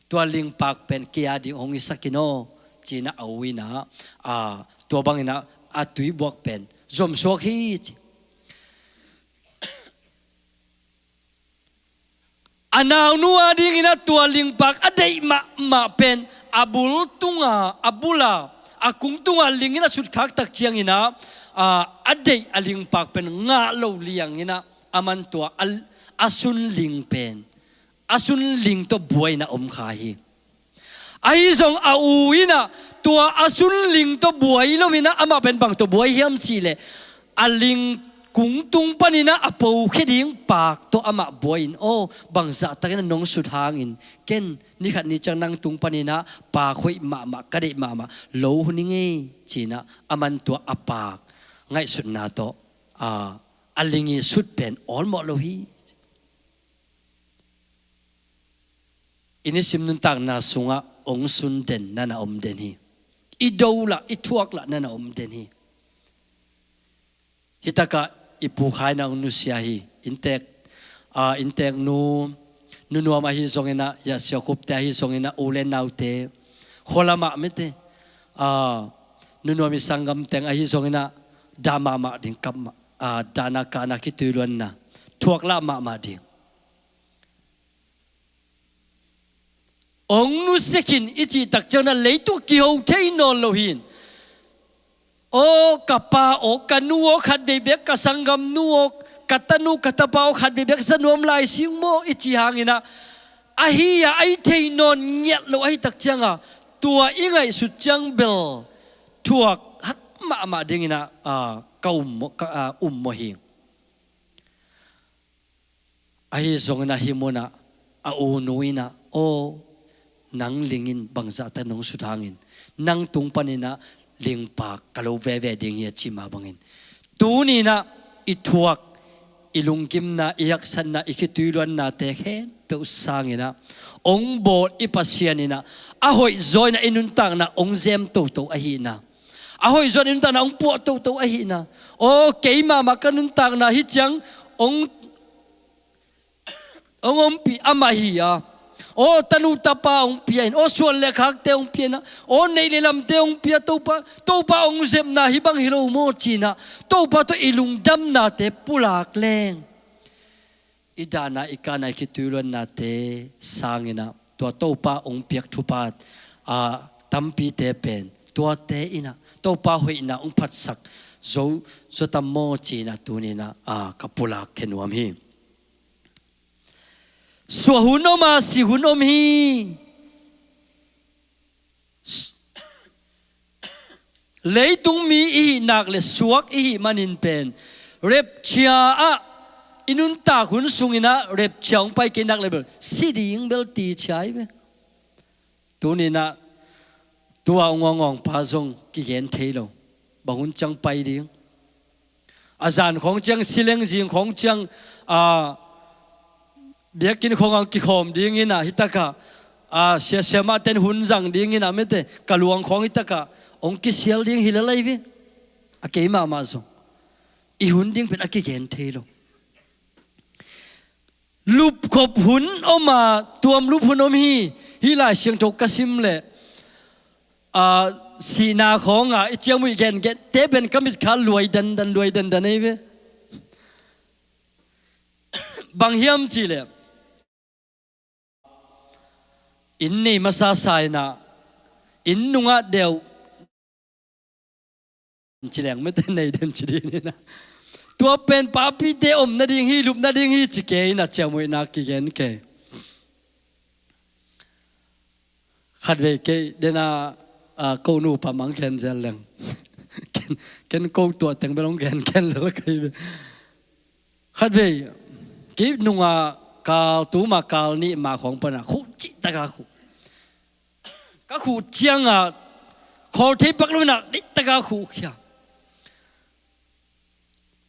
Tua lingpaak pen kei a ding hong hisak in aw," ci-in ah a u in ah, ah, tua bangin ah a tui buak pen zomsuak hi, ci. A naunu adingin ah tua lingpaak a deih mahmah pen a bul tunga, a bula, a kung tunga ling in a sutkhak tak ciangin ah, a, a deih a lingpak pen ngah lo lianginah aman tua a, a sunling pen a sunling tawh buai inah om kha hi. Ahi zong a u inah tua a sunling tawh buai lo inah amah pen bang tawh buai hiam cihleh a ling kung tung paninah a pokhia ding pak tawh amah buai in, aw, bang zahtakinah nong sut hangin ken nikhat ni ciang nang tung paninah pak hoih mahmah ka deih mahmah lo hun i ngei, cinah aman tua a pak ngaihsutna tawh a, a ling i sut pen awlmawh lo hi. I nisim nuntakna sungah ong sun den na na om den hi. I do lah, i thuak lah na na om den hi. Hitakah i Pu Khai na ong nusia hi. Inntek, a, inntek nu, Nu Nuam ahi zonginah, ya, Sia Khupte ahi zonginah, u le naute, khualamah mete, a, Nu Nuam i sanggam teng ahi zonginah, dah mahmah ding, kap mah, a, dahna kahna khitui luanna thuak lah mahmah ding. Ong nusia khin i cih tak cianginah leitung kiho thei nawn lo hi. Aw ka pa aw, ka nu aw, khatvei bek ka sanggam nu aw, ka tanu ka tapa aw, khatvei bek za nuam lai sing maw i cih hanginah, ahi a, a i thei nawn ngiat lo ahi tak cianga tua i ngaihsut ciang bel thuak hak mahmah dinginah, a, ka um, ka, a, um maw hi. Ahi zonginah hih munah a u nu inah, aw, nang ling in bang zahtak nong sut hangin nang tung paninah lingpak ka lo veve ding hi a ci mah bangin, tuninah i thuak, i lunggimna, i haksatna, i khitui luannate khempeuh sanginah ong bawl i Pasian inah a hoih zaw inah i nuntakna ong zem toto ahihna, a hoih zaw inah i nuntakna ong puah toto ahihna. Aw, kei mahmah ka nuntakna hi ciang ong, ong ompih amah hi a. Aw, tanu tapa ong pia in, aw, suan le khakte ong pia inah, aw, neih le lamte ong pia, Topa, Topa ong zepna hi bang hi lo maw cinah Topa tawh i lungdamnate pulak leng i dahna, i kahna, i khitui luannate sanginah tua Topa ong piak thupha, a, tampite pen tuate inah Topa hoihna ong phatsak zo, zo tam maw cinah tuninah, a, ka pulak khe nuam hi. Suah hun om a, si hun om hi. Leitung mi i hih nak le suak i hih manin pen rapture ah i nuntak hun sunginah rapture hong pai kei nak le bel si ding bel ti ciai ve. Tuninah tua hong awngawng pa zong kigen thei lo. Bang hun ciang pai ding. A zan khawng ciang, sileng zing khawng ciang, a, biakinn khawng ang kikhawm dinginah hitakah, a, siasiamah ten hun zang dinginah mete ka luang khawng hitakah ong kisial ding hi lalai ve. A kei mahmah zong i hun ding pen a kigen thei lo. Lupkhop hun om a, tuam lup hun om hi. Hih Lai Siangtho ka sim leh, a, sihna khawnga i ciamui gengen te pen ka mitkha luai dandan, luai dandan ei ve. Bang hiam cihleh, inn nei masa sa inah, inn nungah deuh ci leng mete nei den ci ding inah, tua pen papite om nading hi, lup nading hi ci kei inah ciamuihna kigen kei. Khatvei kei dena, a, ko nupa mang gen zel leng. Ken, ken ko tuah teng bel hong gen ken lel kei ve. Khatvei kei nunga kal, tuma kal nih ma khawng pana khuh cih taka khuh, ka khuh cianga khawl thei pak lo inah deihtaka khuh khia.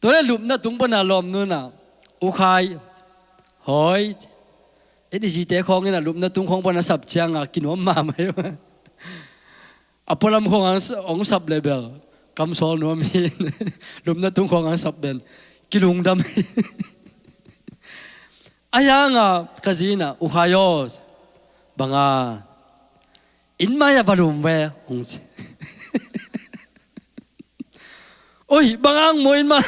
Tua le lupna tung pana lawmnu inah, U Khai, hoi, en i zite khawng inah lupna tung khawng pana sap cianga kinuam mahmah hi. A pualam khawng ang s-, hong sap le bel kamsawl nuam hi. Lupna tung khawng ang sap ben kilungdam hi. A hianga ka zi inah, U Khai aw, banga inn mai ah va lum ve hong ci. Oi, banga ang maw inn mai,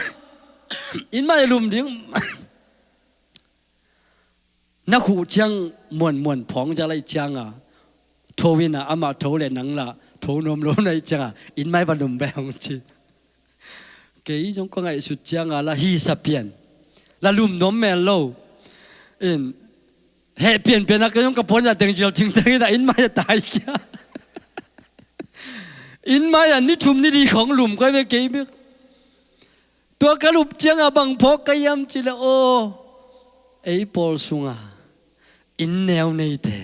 inn mai ah lum ding. Na khuh ciang muanmuan phawng za lai cianga tho inah, amah tho le nang lah tho nuam lo na hih cianga inn mai va lum ve hong ci. Kei zong ka ngaihsut cianga la hisa pian, la lum nuam mel lo. In heh pianpian a kei zong ka puanzak teng zial cingteng in a inn mai a tai kia. Inn mai a ni thum ni li khawng lum kai ve kei bek. Tua ka lup cianga bang phawk ka hiam cih leh aw, ei pawl sunga inn neu neite,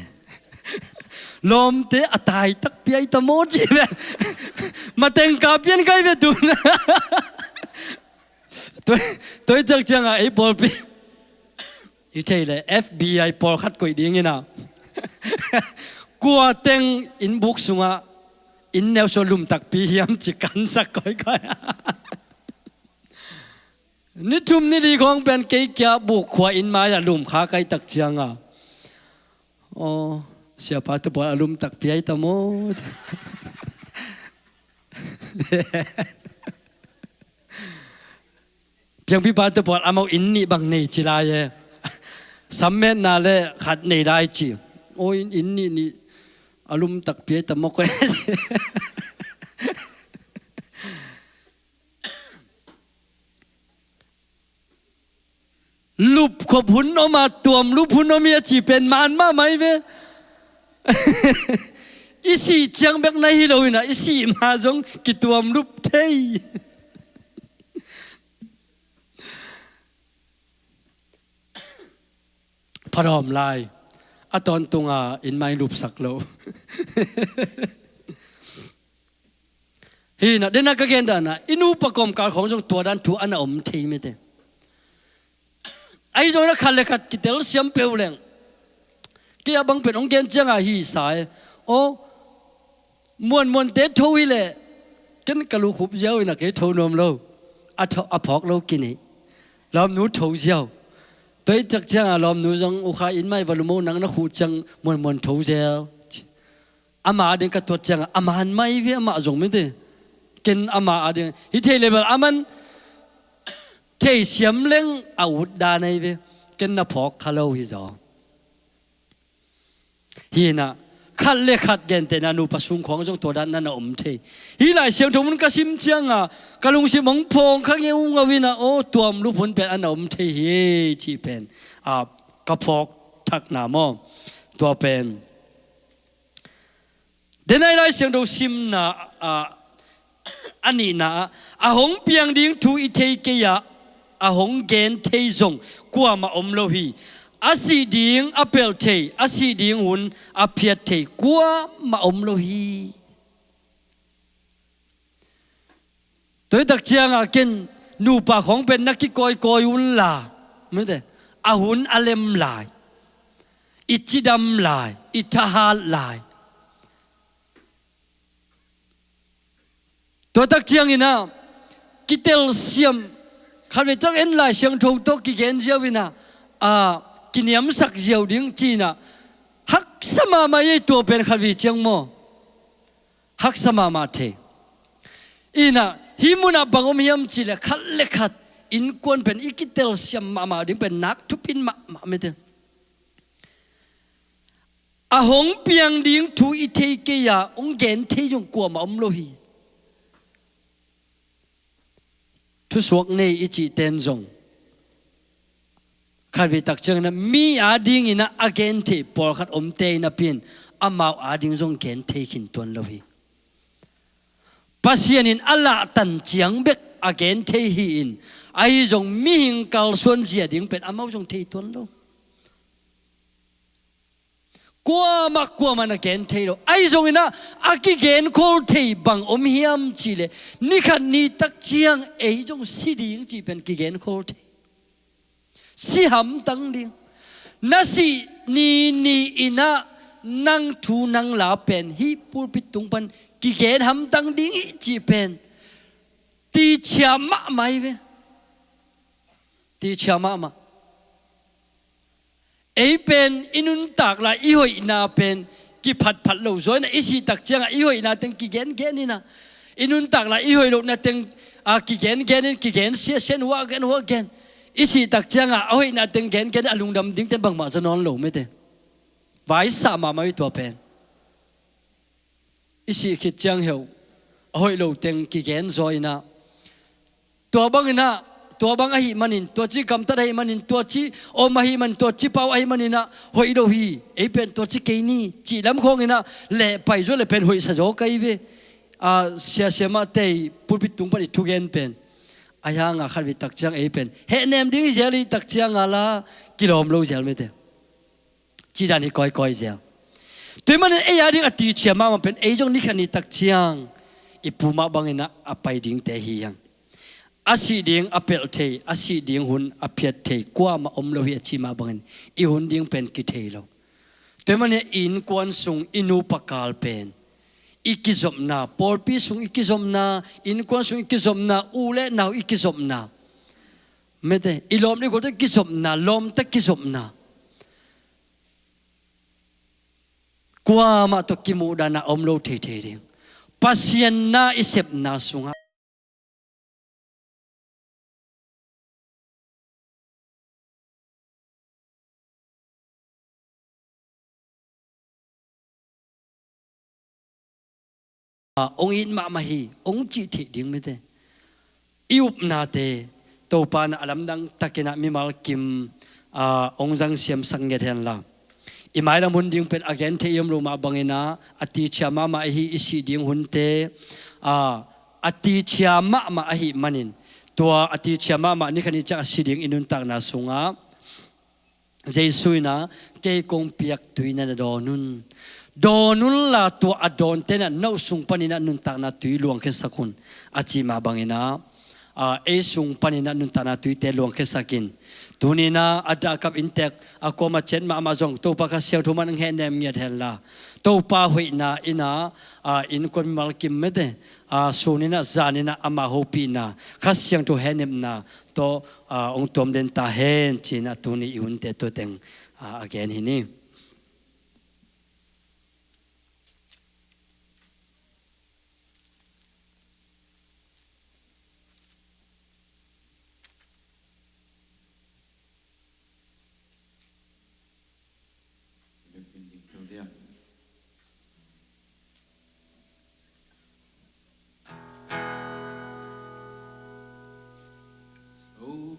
lawmte a tai takpi ai ta maw ci ve. Mateng ka pian kai ve tun. Tua, tua i ciang cianga ei pawlpi i thei le F B I pawlkhat koih dingin a, kua teng inn buk sungah inn neu sua lum takpi hiam ci kansak koikoi. Ni thum ni li khawng pen kei kia buk khua inn mai-ah lum kha kai tak cianga, aw, siapa te pawl a lum takpi ai ta maw? Piangpipa te pawl amau inn nih bang nei ci lai e. Sammetna le khat nei lai ci. Aw, inn, inn nih nih a lum takpi ai ta maw koih? Lupkhop hun om a, tuamlup hun om hi a ci pen man mahmah hi ve. I sih ciang bek na hi lo in a, i sih ma zong kituamlup thei. Phalawm lai a tawntunga inn mai lupsak lo. Hi na, dena ka gen dana, i nupa kawmkal khawng zong tua dan thu a na om thei mete. Ahi zongin a khat le khat kitelsiam peuh leng. Kei a bang pen hong gen cianga hi sa e. Aw, muanmuante tho hi leh ken ka lukhup ziau in a kei tho nuam lo. A tho, a phawk lo kinei. Lawmnu tho ziau. Tua i tak cianga lawmnu zong, "U Kha, inn mai va lum o, nang na khuh ciang muanmuan tho zel." Ama ading ka tuat cianga a man mai ve, amah zong mite. Ken ama ading hi thei level a man thei siam leng a ut dan ai ve. Ken na phawk kha lo hi zaw. Hi na, khat le khat gentehna nupa sung khawng zong tua dan na na om thei. Hi Lai Siangtho mun ka sim cianga ka lungsim hong phawng kha ngeungau in a, aw, tuamlup hun pen a na om thei hi cih pen a ka phawk thakna maw? Tua pen Denai Lai Siangtho simna, ah, a nihna ah, a hong piang ding thu i thei kei ah, a hong gen thei zong kuamah om lo hi. A sih ding a pelh thei, a sih ding hun a phiat thei kuamah om lo hi. Tua i tak cianga ken nupa khawng pen na kikawikawi un la, mite, a hun a lem lai, i cidam lai, i thahat lai. Tua tak ciangin a kitelsiam khat vei tak en Lai Siangtho tawh kigen ziau in a, a, kiniamsak ziau ding ci in a, haksa mahmah ei tua pen khat vei ciang maw? Haksa mahmah thei. Ina, hih munah bang om hiam cih leh khat le khat innkuan pen i kitelsiam mahmah ding pen nak thupin mahmah mite. A hong piang ding thu i thei kei a, hong gen thei zong kuamah om lo hi. Thusuak nei i cih ten zong khat vei tak ciangin a mi adingin a, a gen thei pawlkhat omte in a pi in amau ading zong gen thei khin tuan lo hi. Pasian in a lahtan ciang bek a gen thei hi in, ahi zong mihing kalsuan zia ding pen amau zong thei tuan lo. Kuamah kuamah na gen thei lo. Ahi zongin a, a kigen khol thei bang om hiam cih leh, ni khat ni tak ciang ei zong si ding cih pen kigen khol thei. Si hamtang ding. Na sih ni ni in a nang thu nang la pen hih pulpit tung pan kigen hamtang ding hi cih pen tichia mahmah hi ve. Tichia mahmah. Ei pen i nuntak lai i hoihna pen kiphatphat lo zaw in a, i sih tak ciangah i hoihna teng kigengen in a, i nuntak lai i hoih lohna teng, a, kigengen in, kigen siasia in, hua gen, hua gen. I sih tak ciangah a hoihna teng gengen in a lungdam ding ten bangmah zaw nawn lo mite. Vaisah mahmah hi tua pen. I sih khit ciang heuh a hoih lo teng kigen zaw in a, Tua bang inah, tua bang ahih manin, tua ci gamtat ahih manin, tua ci om ahih manin, tua ci pau ahih maninah hoih lo hi. Ei pen tua ci kei ni cih lam khawnginah lehpai zaw le pen hoihsa zaw ka hi ve. A, sia siamahte i pulpit tung pan i thugen pen a hianga khat vei tak ciang ei pen hehnem ding hi zel i tak cianga la kilawm lo zel mete. Cidan hi kawikawi zel. Tua ahih manin ei a ding a tichia mahmah pen ei zong nikhat ni tak ciang i pu mah banginah a pai dingte hi hang. A sih ding a pelh thei, a sih ding hun a phiat thei kuamah om lo hi a cih mah bangin i hun ding pen kithei lo. Tua ahih manin i innkuan sung i nupa kal pen i kizopna, pawlpi sung i kizopna, innkuan sung i kizopna, u le nau i kizopna, mete, i lawm i gualte i kizopna, lawmte kizopna kuamah tawh kimuhdahna om lo theithei ding. Pasian na i sepna sungah a, hong it mahmah hi hong cih theih ding mete. I upnate Topa na a lamdang takinah mimal kim, a, hong zang siamsak nget henla, i mailam hun ding pen a gen thei i om lo mah banginah a tichia mahmah ahi i sih ding hunte, a, a tichia mahmah ahih manin tua a tichia mahmah nikhat ni ciang a si ding i nuntakna sungah Jesu inah kei kong piak tui na na dawn un. Dawn unla tua a dawnte na no sung paninah nuntakna tui luangkhiasak un a cih mah banginah, a, ei sung paninah nuntakna tuite luangkhiasakin tuninah a dahkap inntek a kuama ciat mahmah zong Topa Kha Siangtho man hong hehnem ngiat henla Topa hoihna inah, a, innkuan mimal kim mete, a, suninah zaninah ama hopihna Kha Siangtho hehnepna tawh, a, hong tuam den ta hen cinah tuni i hunte tua teng, a, a gen hi ni.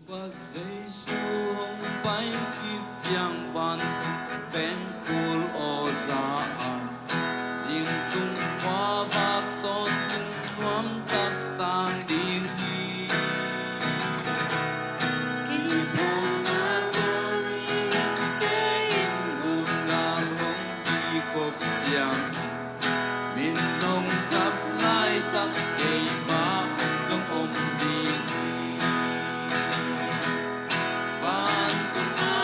Topa Jesu hong pai kik ciang vantung pengkul aw za a, zingtung khuavak tawntung nuam taktak ding hi. Kei hong na Korinth-te in ngun ngal hong kikhop ciang, min hong sap laitak keimah zong om ding hi. Vantung a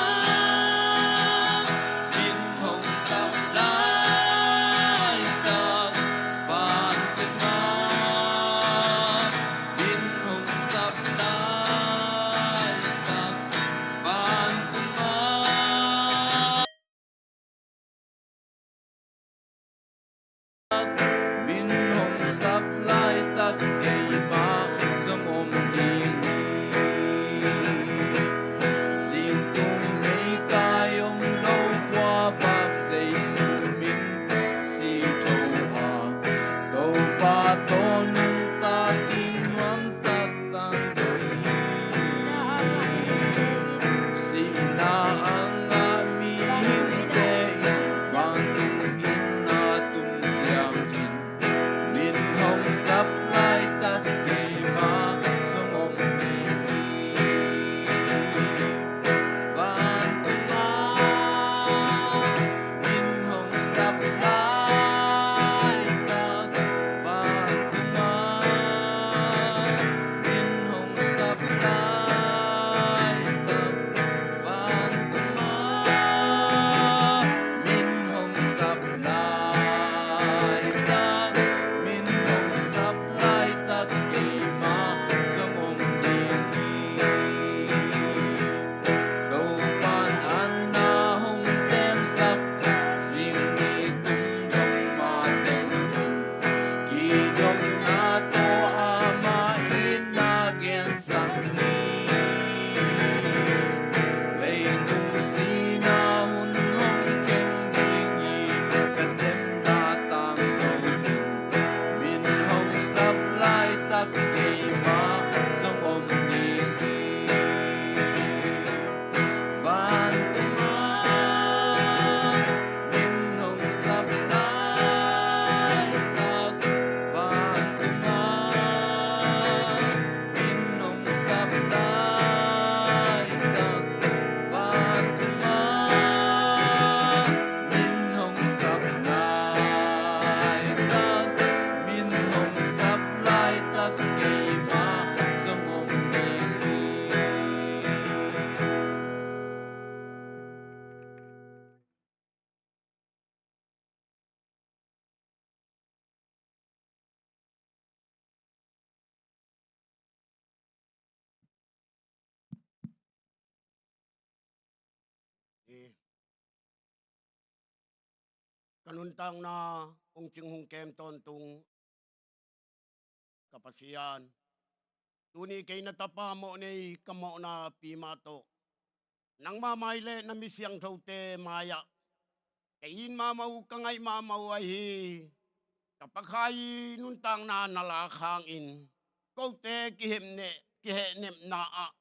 Nuntakna hong cing hong kem tawntung ka Pasian, tuni kei na tapa mawh nei ka mawhna pi mah tawh nangmah mai le na mi siangthote mai-ah ka it mahmah uh, ka ngaih mahmah uh ahi ka Pa Kha i nuntakna na lak hangin kote kihemneh kihehnepna ah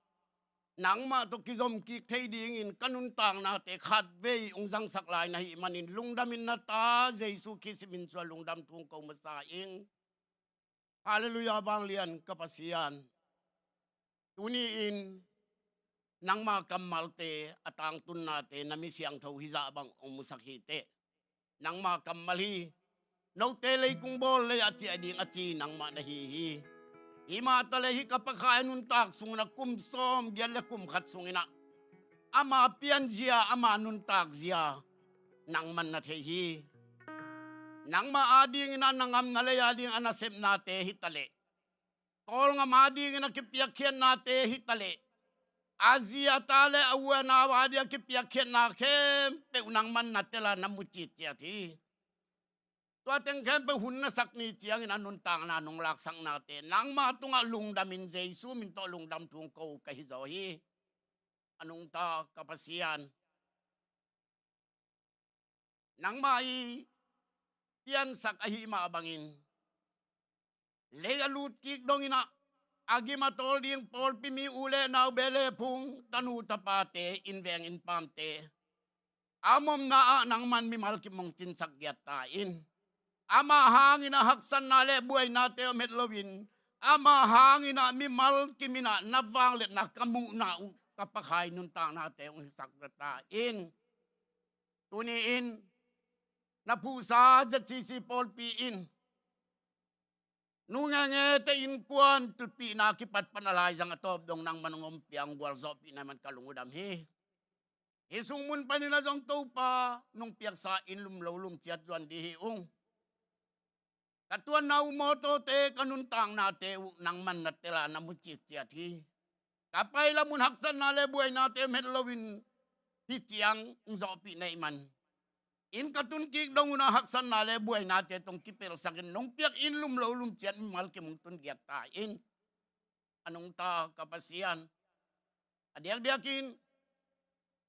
nangmah tawh kizom kik thei dingin ka nuntaknate khatvei hong zangsak lai na hih manin lungdamin na ta Jesu Khazih min suang lungdam thu hong ko masa ing. Halleluiah, vanglian ka Pasian. Tuni-in nangma kammalte a tangtunnate na mi siangtho hizah bang hong musak hi teh. Nangma kammal hi. Note leikung bawl lei-ah ciah ding a ci nangmah na hi hi. Himah taleh hih ka Pa Kha i nuntak sungin ah kum sawm giat le kum khat sungin ah ama pianzia, ama nuntakzia nangman na thei hi. Nangmah adingin ah na ngamna lei ading a nasepnate hi taleh, Kawlngam adingin a kipiakkhiatnate hi taleh, a zi a ta le a u a nau ading a kipiakkhiatna khempeuh nangman na tel a na mu citciat hi. Tua teng khempeuh hun na sak ni ciangin a nuntakna nong laksaknate nangma tungah lungdamin Jesu min tawh lungdam thu hong ko ka hi zaw hi. A nungta ka Pasian, nangmah i piansak ahih mah bangin lei a lut kik dongin ah a gim a tawl ding pawlpi mi u le nau, beh le phung, tanu tapate, inn veng inn paamte a omna ah nangman mimal kim hong cinsak giat ta in. Amah hangin a haksatna le buainate om het loin, amah hangin ah mimal kim in ah na vangliatna ka muhna uh ka Pa Kha i nuntaknate hong hisak ta in. Tuni-in na phuhsa Z C C pawlpi in nu ngenge te innkuan thupina kipat pan a laizang a tawp dong nangman hong ompih a hong gualzawhpih na man ka lungdam hi. Hih sung mun panin a zong Topa nong piaksa inn lum lo lum ciat zuan dih hi ung. Ka tuanna uh mawtawte, ka nuntaknate uh nangman na tel a na mu citciat hi. Ka pailam un haksatna le buainate om het loin hih ciang hong zawhpih na hih man, inn ka tun kik dong un a haksatna le buainate tawh hong kipelhsakin nong piak inn lum lo lum ciat mimal kim hong tun giat ta in. A nungta ka Pasian, a diakdiakin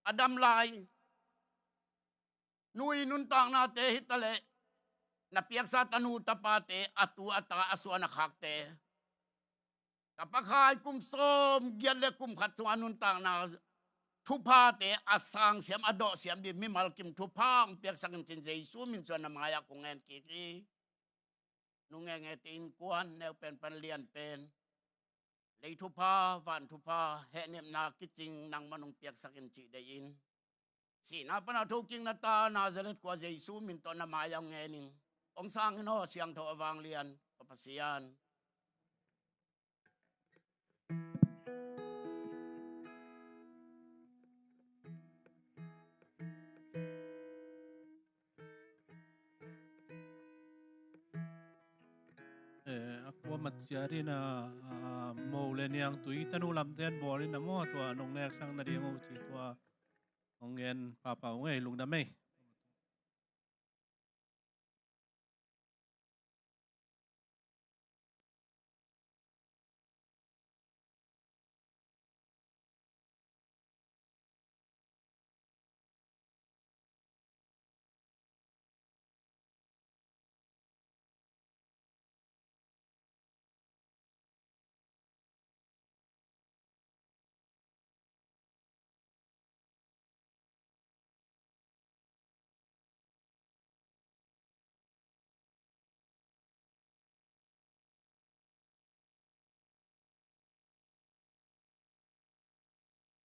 a dam lai nu i nuntaknate hi taleh, na piaksa tanu tapate, a tu a ta, a suan a khakte, ka Pa Kha i kum sawm giat le kum khat sung a nuntakna thuphate a sangsiam a dawhsiam dih mimal kim thupha hong piaksak in cin Jesu min suang na mai-ah kong ngen kik hi. Nu ngenge te innkuan neu pen pan lian pen lei thupha, van thupha, hehnepna kicing nangman hong piaksak in cih deih in, sihna pan a thokik na ta Nazareth khua Jesu min tawh na mai-ah hong ngen ing. Hong sang in aw, siangtho a vanglian ka Pasian. Eh, a kuamat ciat in a, a, mo le niangtui tanu lamte an bawl in a maw, tua nong neksak nading uh ci tua hong ngen pahpah ung ei, lungdam ei.